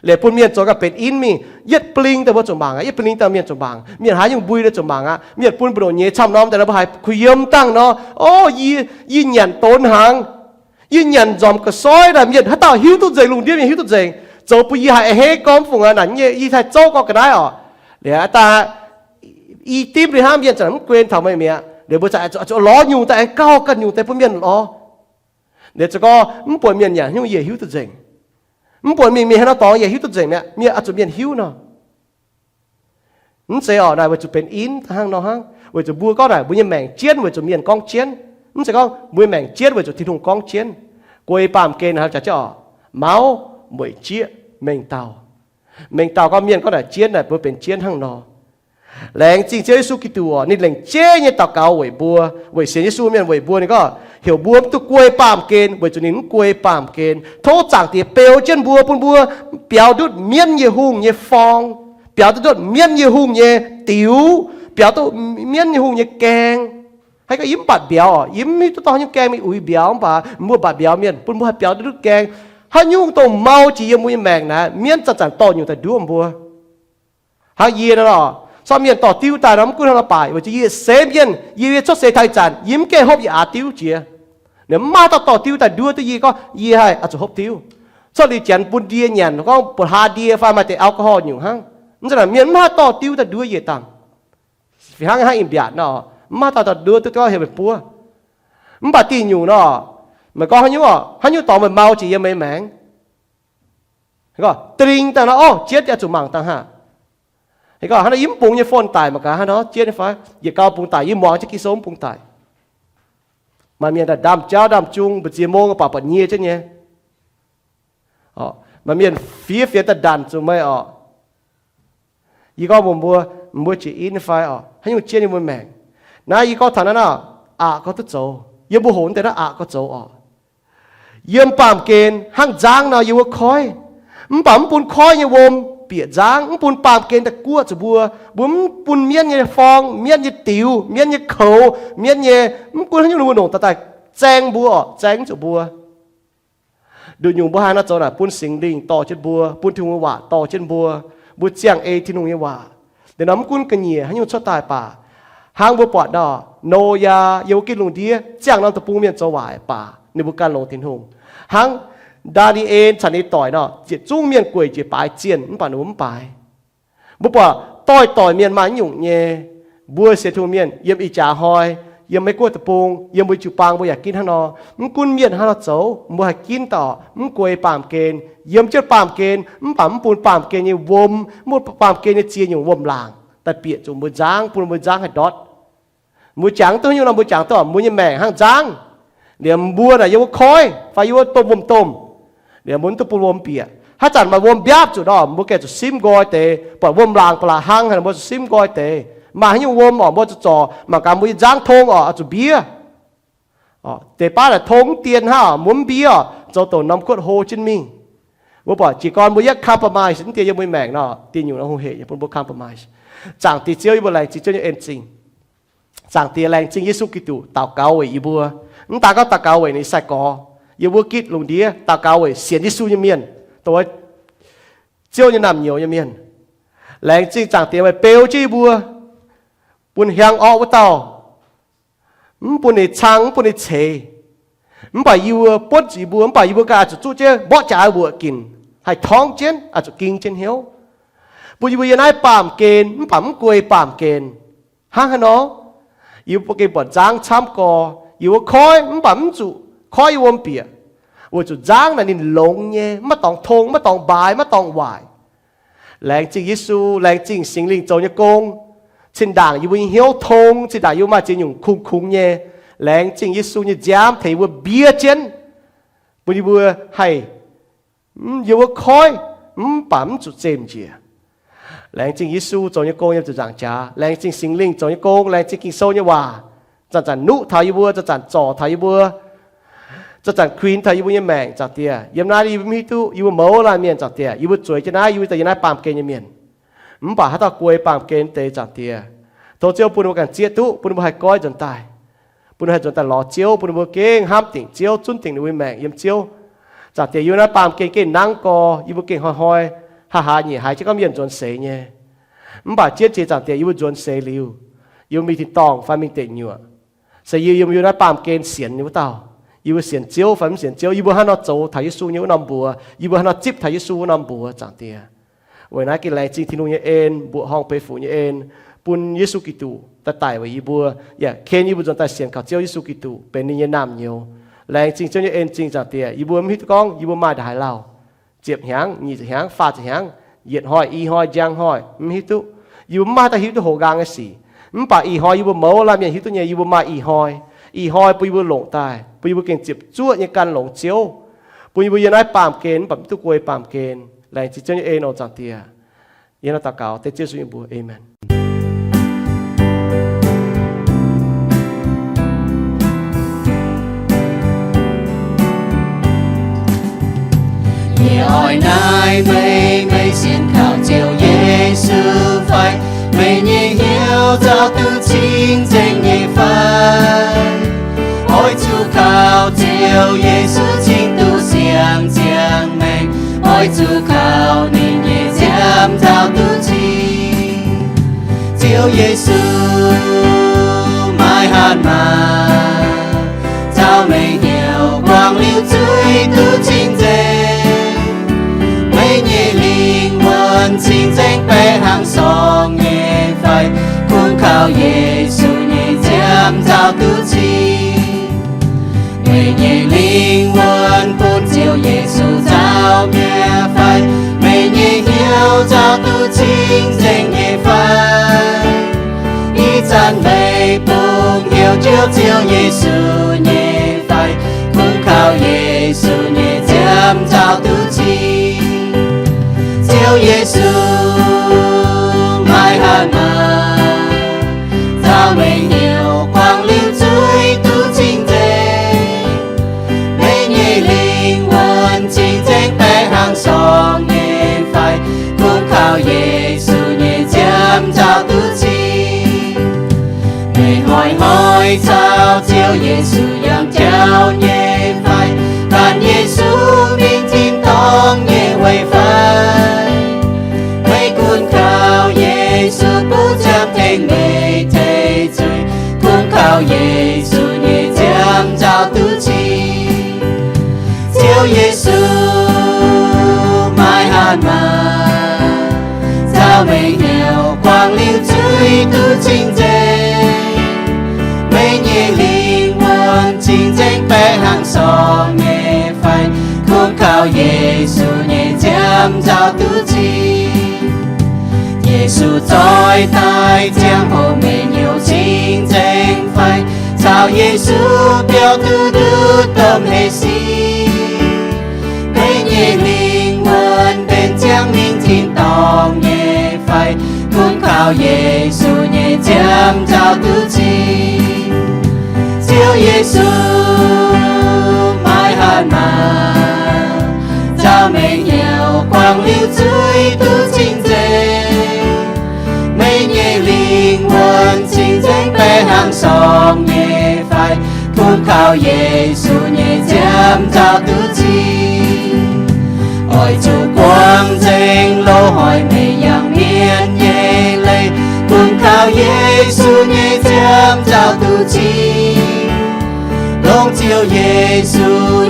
Liuz bun mienh zoux ganh benx in mingh, yietv bling daaih mbuo zuqc mangc aqv, yietv bling daaih mienh zuqc mangc, mienh haaix nyungc mbui daaih zuqc mangc aqv. Mienh bun mbu'ndongx nyei camv norm daaih mbuo haih kuh yiem dangh nor, o, yie, yie nyanc donx hnaangx, yie nyanc nzormc ga'soiv naaic mienh haaix dauh hiuv duqv nzengc, lungh ndiev mienh hiuv duqv nzengc, zoux bun yie haih a'hneiv gormx fungc aqv, naaic yie haih zouv gorngv ga'naaiv orqc. Liuz daaih i dimv liuz hnangv mienh zanc mv guen taux meih mi'aqv. Liuz mbuo zanc zuqc lorz nyungc daaih aengx gauh ganh nyungc deix bun mienh lorz. Liuz za'gengh mv buatc mienh nyanc haaix nyungc yie hiuv duqv nzengc. Mv buatc mingh mingh haaix nor dorngx yie hiuv duqv nzengc mi'aqv, mienh oix zuqc mienh hiuv nor. Mv zeiz orqc, naaic weic zuqc benx in hnangv nor hnangv, weic zuqc mbuo gorngv naaic mbuo nyei maengc jienv weic zuqc mienh gorngv jienv. Mv zeiz gorngv mbuo nyei maengc jienv weic zuqc Tin-Hungh gorngv jienv. Guei baamh gen haaix jaax jienv orqc, mauv, mueic jieqv, mengh dauh. Mengh dauh gorngv mienh gorngv naaic jienv naaic mbuo benx jienv hnangv nor. Laengz zingh Ziouv Yesu Giduc orqc, ninh lengc jeiv nyei daux gaux weic mbuo, weic sienx Yesu mienh weic mbuo. Ninh gorngv heuc mbuo mv duqv guei baamh gen weic zuqc ninh mv guei baamh gen. Tov Zaangc Diex beu jienv mbuo, bun mbuo biaux ndutv mienv nyei hungh nyei forng, biaux duqv ndutv mienv nyei hungh nyei diux, biaux duqv mienv nyei hungh nyei gaeng. Haaix gorngv yie mv batc mbiauz orqc, yie mv hiuv duqv dorh haaix nyungc gaeng mingh uix mbiauz, mv baac mbuo batc mbiauz mienh, bun mbuo haih biaux duqv ndutv gaeng. Haaix nyungc dongh mau jiex yiem mbuo nyei maengc naaic, mienv zanc-zanc dorh nyungc daaih nduov mbuo. Hnangv yie nor, sortv mienh dorh diuv daaih nor, mv gunv hnangv nor baac weic zuqc yie seix mienh, yie cuotv seix taux ih zanc yie mv gaengh hopv yie aax diuv jiex. Ninh mv maaih dauh dorh diuv daaih nduov duqv yie gorngv yie haih oix zuqc hopv diuv. Cuotv liuz janx bun ndie nyanc gorngv buatc hlaax ndie fai maaih deix alcohol nyungc hnangv. Mv zeiz naaic mienh mv haih dorh diuv daaih nduov yie dangh. Fih hnangv hnangv ih mbiaatc nor, mv maaih dauh dorh nduov duqv gorngv heuc meih buov. Mv baac diuh nyungc nor, meih gorngv haaix nyungc orqc, haaix nyungc dorngx meih mau jiex yiem meih maengc. Gorngv ding daaih nor, orv, jienv yaac zuqc mangc dangh haac. Gorngv hnangv nor yie mv bungx nyei phone daic mangc gaax hnangv nor jienv nyei fai, yietc gau bungx daic, yie muangx jienv Ging-Sou mv bungx daic. Maaih mienh daaih ndaamv-jauv ndaamv-jung mbu'ziex mong baac buatc nyie jienv nyei. Maaih mienh fiev fienx daaih ndanc zuqc meih orqc. Yie gorngv mbuox mbuo, mbuo jiex in fai orqc, haaix nyungc jienv yiem mbuo maengc. Naaiv yie gorngv taux naaiv nor, aqc gorngv duqv zoux. Yiem mbuo hoc deix naaiv aqc gorngv zoux orqc. Yiem baamh gen hnangv nzangv nor yiem wuov koiv. Mv baac mv bun koiv nyei wuom bieqc nzangv, mv bun baamh gen daaih guoqv zuqc mbuo. Mbuo mv bun mienv nyei forng, mienv nyei diux, mienv nyei koux, mienv nyei, mv gunv haaix nyungc ninh mbuo nongc daaih daaih zaeng mbuo orqc, zaeng zuqc mbuo. Nduqc nyungc mbuo haih nor zoux naaic bun Singx Lingh dorh jienv mbuo, bun Tin-Hungh nyei waac dorh jienv mbuo. Mbuo ziangh ei Tin-Hungh nyei waac. Liuz nor mv gunv ga'nyiec haaix nyungc cuotv daaih baac, hnangv mbuo buatc nor, Noyaa yiem wuov gitv lungh ndiev ziangh norm deic-bung mienh zoux waaic baac ninh mbuo ganh longx Tin-Hungh. Hnangv Ndaa^ni^en caux ninh doic nor, yietc zungv mienh gueic njiec baaix zienh mv baac ninh mbuo mv baaix. Mbuo buatc doix-doix mienh maaih haaix nyungc nyei, mbuo sienx Tin-Hungh mienh yiem ih jaax hnoi, yiem Meiv-Guoqv deic-bung, yiem mbuo jiu-baang mbuo yaac ginv hnangv nor. Mv gunv mienh hnangv nor zoux, mbuo haih ginv daaih orqc, mv guei baamh gen, yiem jienv baamh gen, mv baac mv bun baamh gen nyei wuom, mv bun baamh gen nyei ziex nyungc wuom-laangc daaih bieqc zuqc mbuo nzangv, bun mbuo nzangv haih ndortv. Mbuo jangx duqv haaix nyungc nor mbuo jangx duqv, mbuo nyei maengc hnangv nzangv. Liemh mbuo naaic yiem wuov koiv fai yiem wuov domh wuom-domh, liemh mbuo mv duqv bun wuom bieqc. Haaix zanc maaih wuom mbiaapv zuqc nor, mbuo gengh zuqc simv nqoi deix. Buatc wuom-laangc ba'laqc hnangv, mbuo zuqc simv nqoi deix. Maaih haaix nyungc wuom orqc, mbuo zuqc zorc mangc gaax mbuo nyei nzangv tong orqc, zuqc mbiev. Deix baav naaic tong mv dien hnangv, mbuo mv mbiev orqc, zoux douc norm kuotv hlo jienv mingh. Mbuo buatc jiez gorn mbuo yietv compromise mv dien yiem mbuo maengc nor, dinh nyungc nor hungh hec nyei bun mbuo compromise. Zaangc Diex Ziouv, yie mbuo laengz zingh Ziouv nyei en zingh. Zaangc Diex, laengz zingh Yesu Giduc daux gaux weic yie mbuo. Mv daan gorngv daux gaux weic ninh sai-gorx, yiem wuov gitv lungh ndiev daux gaux weic sienx Yesu nyei mienh, dongh Ziouv nyei naamh nyouz nyei mienh. Laengz zingh Zaangc Diex meih beu jienv yie mbuo, bun hiaang orqv wuov dauh, mv bun ninh cang, mv bun ninh ceix. Mv baac yie mbuo buonv zuqc yie mbuo, mv baac yie mbuo ganh oix zuqc zuqv jienv mborqv jaax mbuoqc ginc, haih torngv jienv, oix zuqc ging jienv hnyouv, bun yie mbuo yiem naaiv baamh gen mv baac mv guei baamh gen. Hnangv haaix nor, yie mbuo gengh buatc nzangv camv gorx. Yie mbuo koiv mv baac mv zuqc koiv yiem wuom bieqc, weic zuqc nzangv naaic ninh longx nyei, maiv dorngx tong, maiv dorngx mbaaix, maiv dorngx waaic. Laengz zingh Yesu, laengz zingh Singx Lingh zoux nyei gong. Zinh ndaangc yie mbuo nyei hnyouv tong, zinh ndaangc yie mbuo maaih ziex nyungc kungx-kungx nyei. Laengz zingh Yesu nyei nziaamv tengx yie mbuo mbiev jienv, bun yie mbuo haih, yie mbuo koiv mv baac mv zuqc zemh njiec. Laengz zingh Yesu zoux nyei gong yiem ziepc nzaangc jaax. Laengz zingh Singx Lingh zoux nyei gong. Laengz zingh Ging-Sou nyei waac zanc-zanc nuqv taux yie mbuo, zanc-zanc zorc taux yie mbuo, zanc-zanc kuinx taux yie mbuo nyei maengc, Zaangc Diex. Yiem naaiv yie mbuo mv hiuv duqv yie mbuo mouz laanh mienh, Zaangc Diex. Yie mbuo zueiz jienv naaiv, yie mbuo daaih yiem naaiv baamh gen nyei mienh. Mv baac haaix dauh guei baamh gen deix, Zaangc Diex, tov Ziouv bun ninh mbuo ganh zieqv duqv, bun ninh mbuo haih goiv nzuonx daaih, bun ninh haih nzuonx daaih lorz Ziouv, bun ninh mbuo gengh hnamv dingc Ziouv, zunv dingc ninh mbuo nyei maengc yiem Ziouv. Zaangc Diex, yie mbuo naaiv baamh gen gengh nangv gorx, yie mbuo gengh hnoi-hnoi, haaix haaix nyei haiz jienv gorngv mienh nzuonx seix nyei. Mv baac jienv jiex, Zaangc Diex, yie mbuo nzuonx seix liuz, yie mbuo mingh tin-dorngh fai mingh deic nyuoqc, se yie, yie mbuo yiem naaiv baamh gen sienx nyei wuov dauh, yie mbuo sienx Ziouv fai mv sienx Ziouv, yie mbuo haaix nor zoux taux Yesu nyei wuov norm mbuox, yie mbuo haaix nor zipv taux Yesu wuov norm mbuox, Zaangc Diex. Weic naaiv gengh laengz zingh Tin-Hungh nyei en, mbuoqc horngh beiv fuqv nyei en, bun Yesu Giduc daaih daic weic yie mbuo, yaac ken yie mbuo nzuonx daaih sienx kaux Ziouv Yesu Giduc benx ninh nyei naamh nyouz. Laengz zingh Ziouv nyei en-zingh, Zaangc Diex. Yie mbuo mv hiuv duqv gorngv yie mbuo maaih ndongc haaix lauh, ziepc hnyangx, nyic ziepc hnyangx, faah ziepc hnyangx, yietc hnoi, i hnoi, njang hnoi, mv hiuv duqv. Yie mbuo mv maaih haaix dauh hiuv duqv hoqc nqaang nyei sic. Mv baac ih hnoi yie mbuo mouz laanh mienh hiuv duqv nyei, yie mbuo maaih ih hnoi. Ih hnoi bun yie mbuo longc daaih, bun yie mbuo gengh ziepc zuoqv nyei gan longx Ziouv, bun yie mbuo yiem naaiv baamh gen mv baac mv duqv guei baamh gen. Laengz zingh Ziouv nyei en oc, Zaangc Diex. Yie hnangv daux gaux dengv Ziouv Yesu nyei mbuox, aamen. Yie oix naaiv meih, meih sienx kaux Ziouv Yesu fai? Meih nyei hnyouv nzauh duqv cing-nzengc nyei fai? Oix zuqc kaux Ziouv Yesu cingx duqv siang-ziangh maengc. Oix zuqc kaux ninh nyei nziaamv nzauh duqv cing. Ziouv Yesu, maaih hatc maaz nzauh meih hnyouv guangc liuz zuiz duqv cing-nzengc. Meih nyei lingh wuonh cing-nzengc baeqc hnangv sorng nyei fai? Kungx kaux Yesu nyei nziaamv nzauh duqv cing. Meih nyei lingh wuonh bun Ziouv Yesu nzauh mi'aqv fai? Meih nyei hnyouv nzauh duqv cing-nzengc nyei fai? Ih zanc meih bungx hnyouv njoux Ziouv Yesu nyei fai? Kungx kaux Yesu nyei nziaamv nzauh duqv cing. Ziouv Yesu, maaih hatc maaz nzauh meih hnyouv guangc liuz zuiz duqv cing-nzengc. Meih nyei lingh wuonh cing-nzengc baeqc hnangv sorng nyei fai? Kungx kaux Yesu nyei nziaamv nzauh duqv cing. Meih hnoi-hnoi caux Ziouv Yesu yangh jauv nyei fai? Gan Yesu mingh tin-dorngh nyei weic fai? Meih gunv kaux Yesu bun ziangh tengx meih tei zuiz. Kungx kaux Yesu nyei nziaamv nzauh duqv cing. Ziouv Yesu, maaih hatc maaz nzauh meih hnyouv guangc liuz zuiz duqv cing-nzengc. Meih nyei lingh wuonh cing-nzengc baeqc hnangv sorng nyei fai? Kungx kaux Yesu nyei nziaamv nzauh duqv cing. Yesu zoih daaih ziangh hoc meih hnyouv cing-nzengc fai? Caux Yesu biaux duqv nduqc domh hleix sic. Meih nyei lingh wuonh benx ziangh mingh tin-dorngh nyei fai? Kungx kaux Yesu nyei nziaamv nzauh duqv cing. Ziouv Yesu, maaih hatc maaz nzauh meih hnyouv guangc liuz zuiz duqv cing-nzengc. Meih nyei lingh wuonh cing-nzengc baeqc hnangv sorng nyei fai? Kungx kaux Yesu nyei nziaamv nzauh duqv cing. Oix zuqc guangc nzengc loz-hnoi meih yangh mienv nyei leiz, kungx kaux Yesu nyei nziaamv nzauh duqv cing. Longc Ziouv Yesu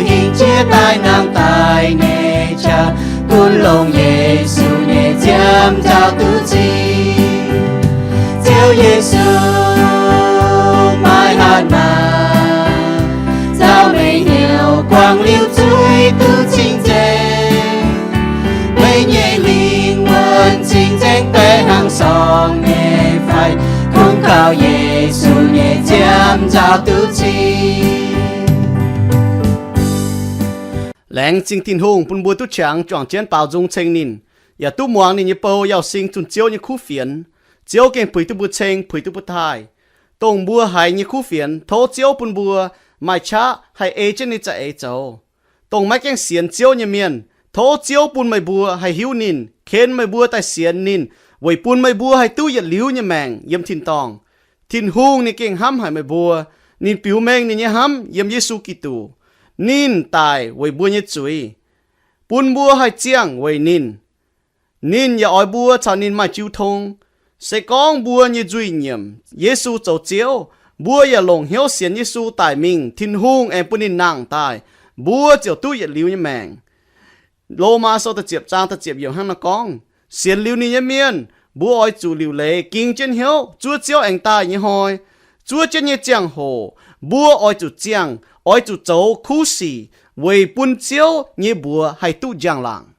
hingh jiex daaih nangh daaih nyei qaqv, gunv longc Yesu nyei nziaamv nzauh duqv cing. Ziouv Yesu, maaih hatc maaz nzauh meih hnyouv guangc liuz zuiz duqv cing-nzengc. Meih nyei lingh wuonh cing-nzengc baeqc hnangv sorng nyei fai? Kungx kaux Yesu nyei nziaamv nzauh duqv cing. Laengz zingh Tin-Hungh bun mbuo duqv qangx juangc jienv baaux nzung ceng ninh, yaac duqv muangx ninh nyei bou Yauz Sing zunh Ziouv nyei kuv fienx. Ziouv gengh puix duqv mbuo ceng, puix duqv mbuo taaih. Dongh mbuo haiz nyei kuv fienx, tov Ziouv bun mbuo maaih qaqv haih ei jienv ninh za'eix zoux. Dongh maiv gaengh sienx Ziouv nyei mienh, tov Ziouv bun meih mbuo haih hiuv ninh, ken meih mbuo daaih sienx ninh, weic bun meih mbuo haih duqv yietc liuz nyei maengc yiem tin-dorngh. Tin-Hungh ninh gengh hnamv haic meih mbuo. Ninh biux mengh ninh nyei hnamv yiem Yesu Giduc. Ninh daic weic mbuo nyei zuiz, bun mbuo haih ziangh weic ninh. Ninh yaac oix mbuo caux ninh maaih jiu tong. Se gorngv mbuo nyei nzuih nyiemc Yesu zoux Ziouv, mbuo yaac longc hnyouv sienx Yesu daic mingh, Tin-Hungh aengx bun ninh nangh daaih, mbuo ziouc duqv yietc liuz nyei maengc. Lomaa Sou da'ziepc zaang da'ziepc yiemc hnangv naaiv gorngv, sienx liuz ninh nyei mienh, mbuo oix zuqc liuc leiz ging jienv hnyouv zuov Ziouv aengx daaih nyei hnoi. Zuov jienv nyei ziangh hoc, mbuo oix zuqc ziangh, oix zuqc zoux kuv sic weic bun Ziouv nyei mbuox haih duqv njang-laangc.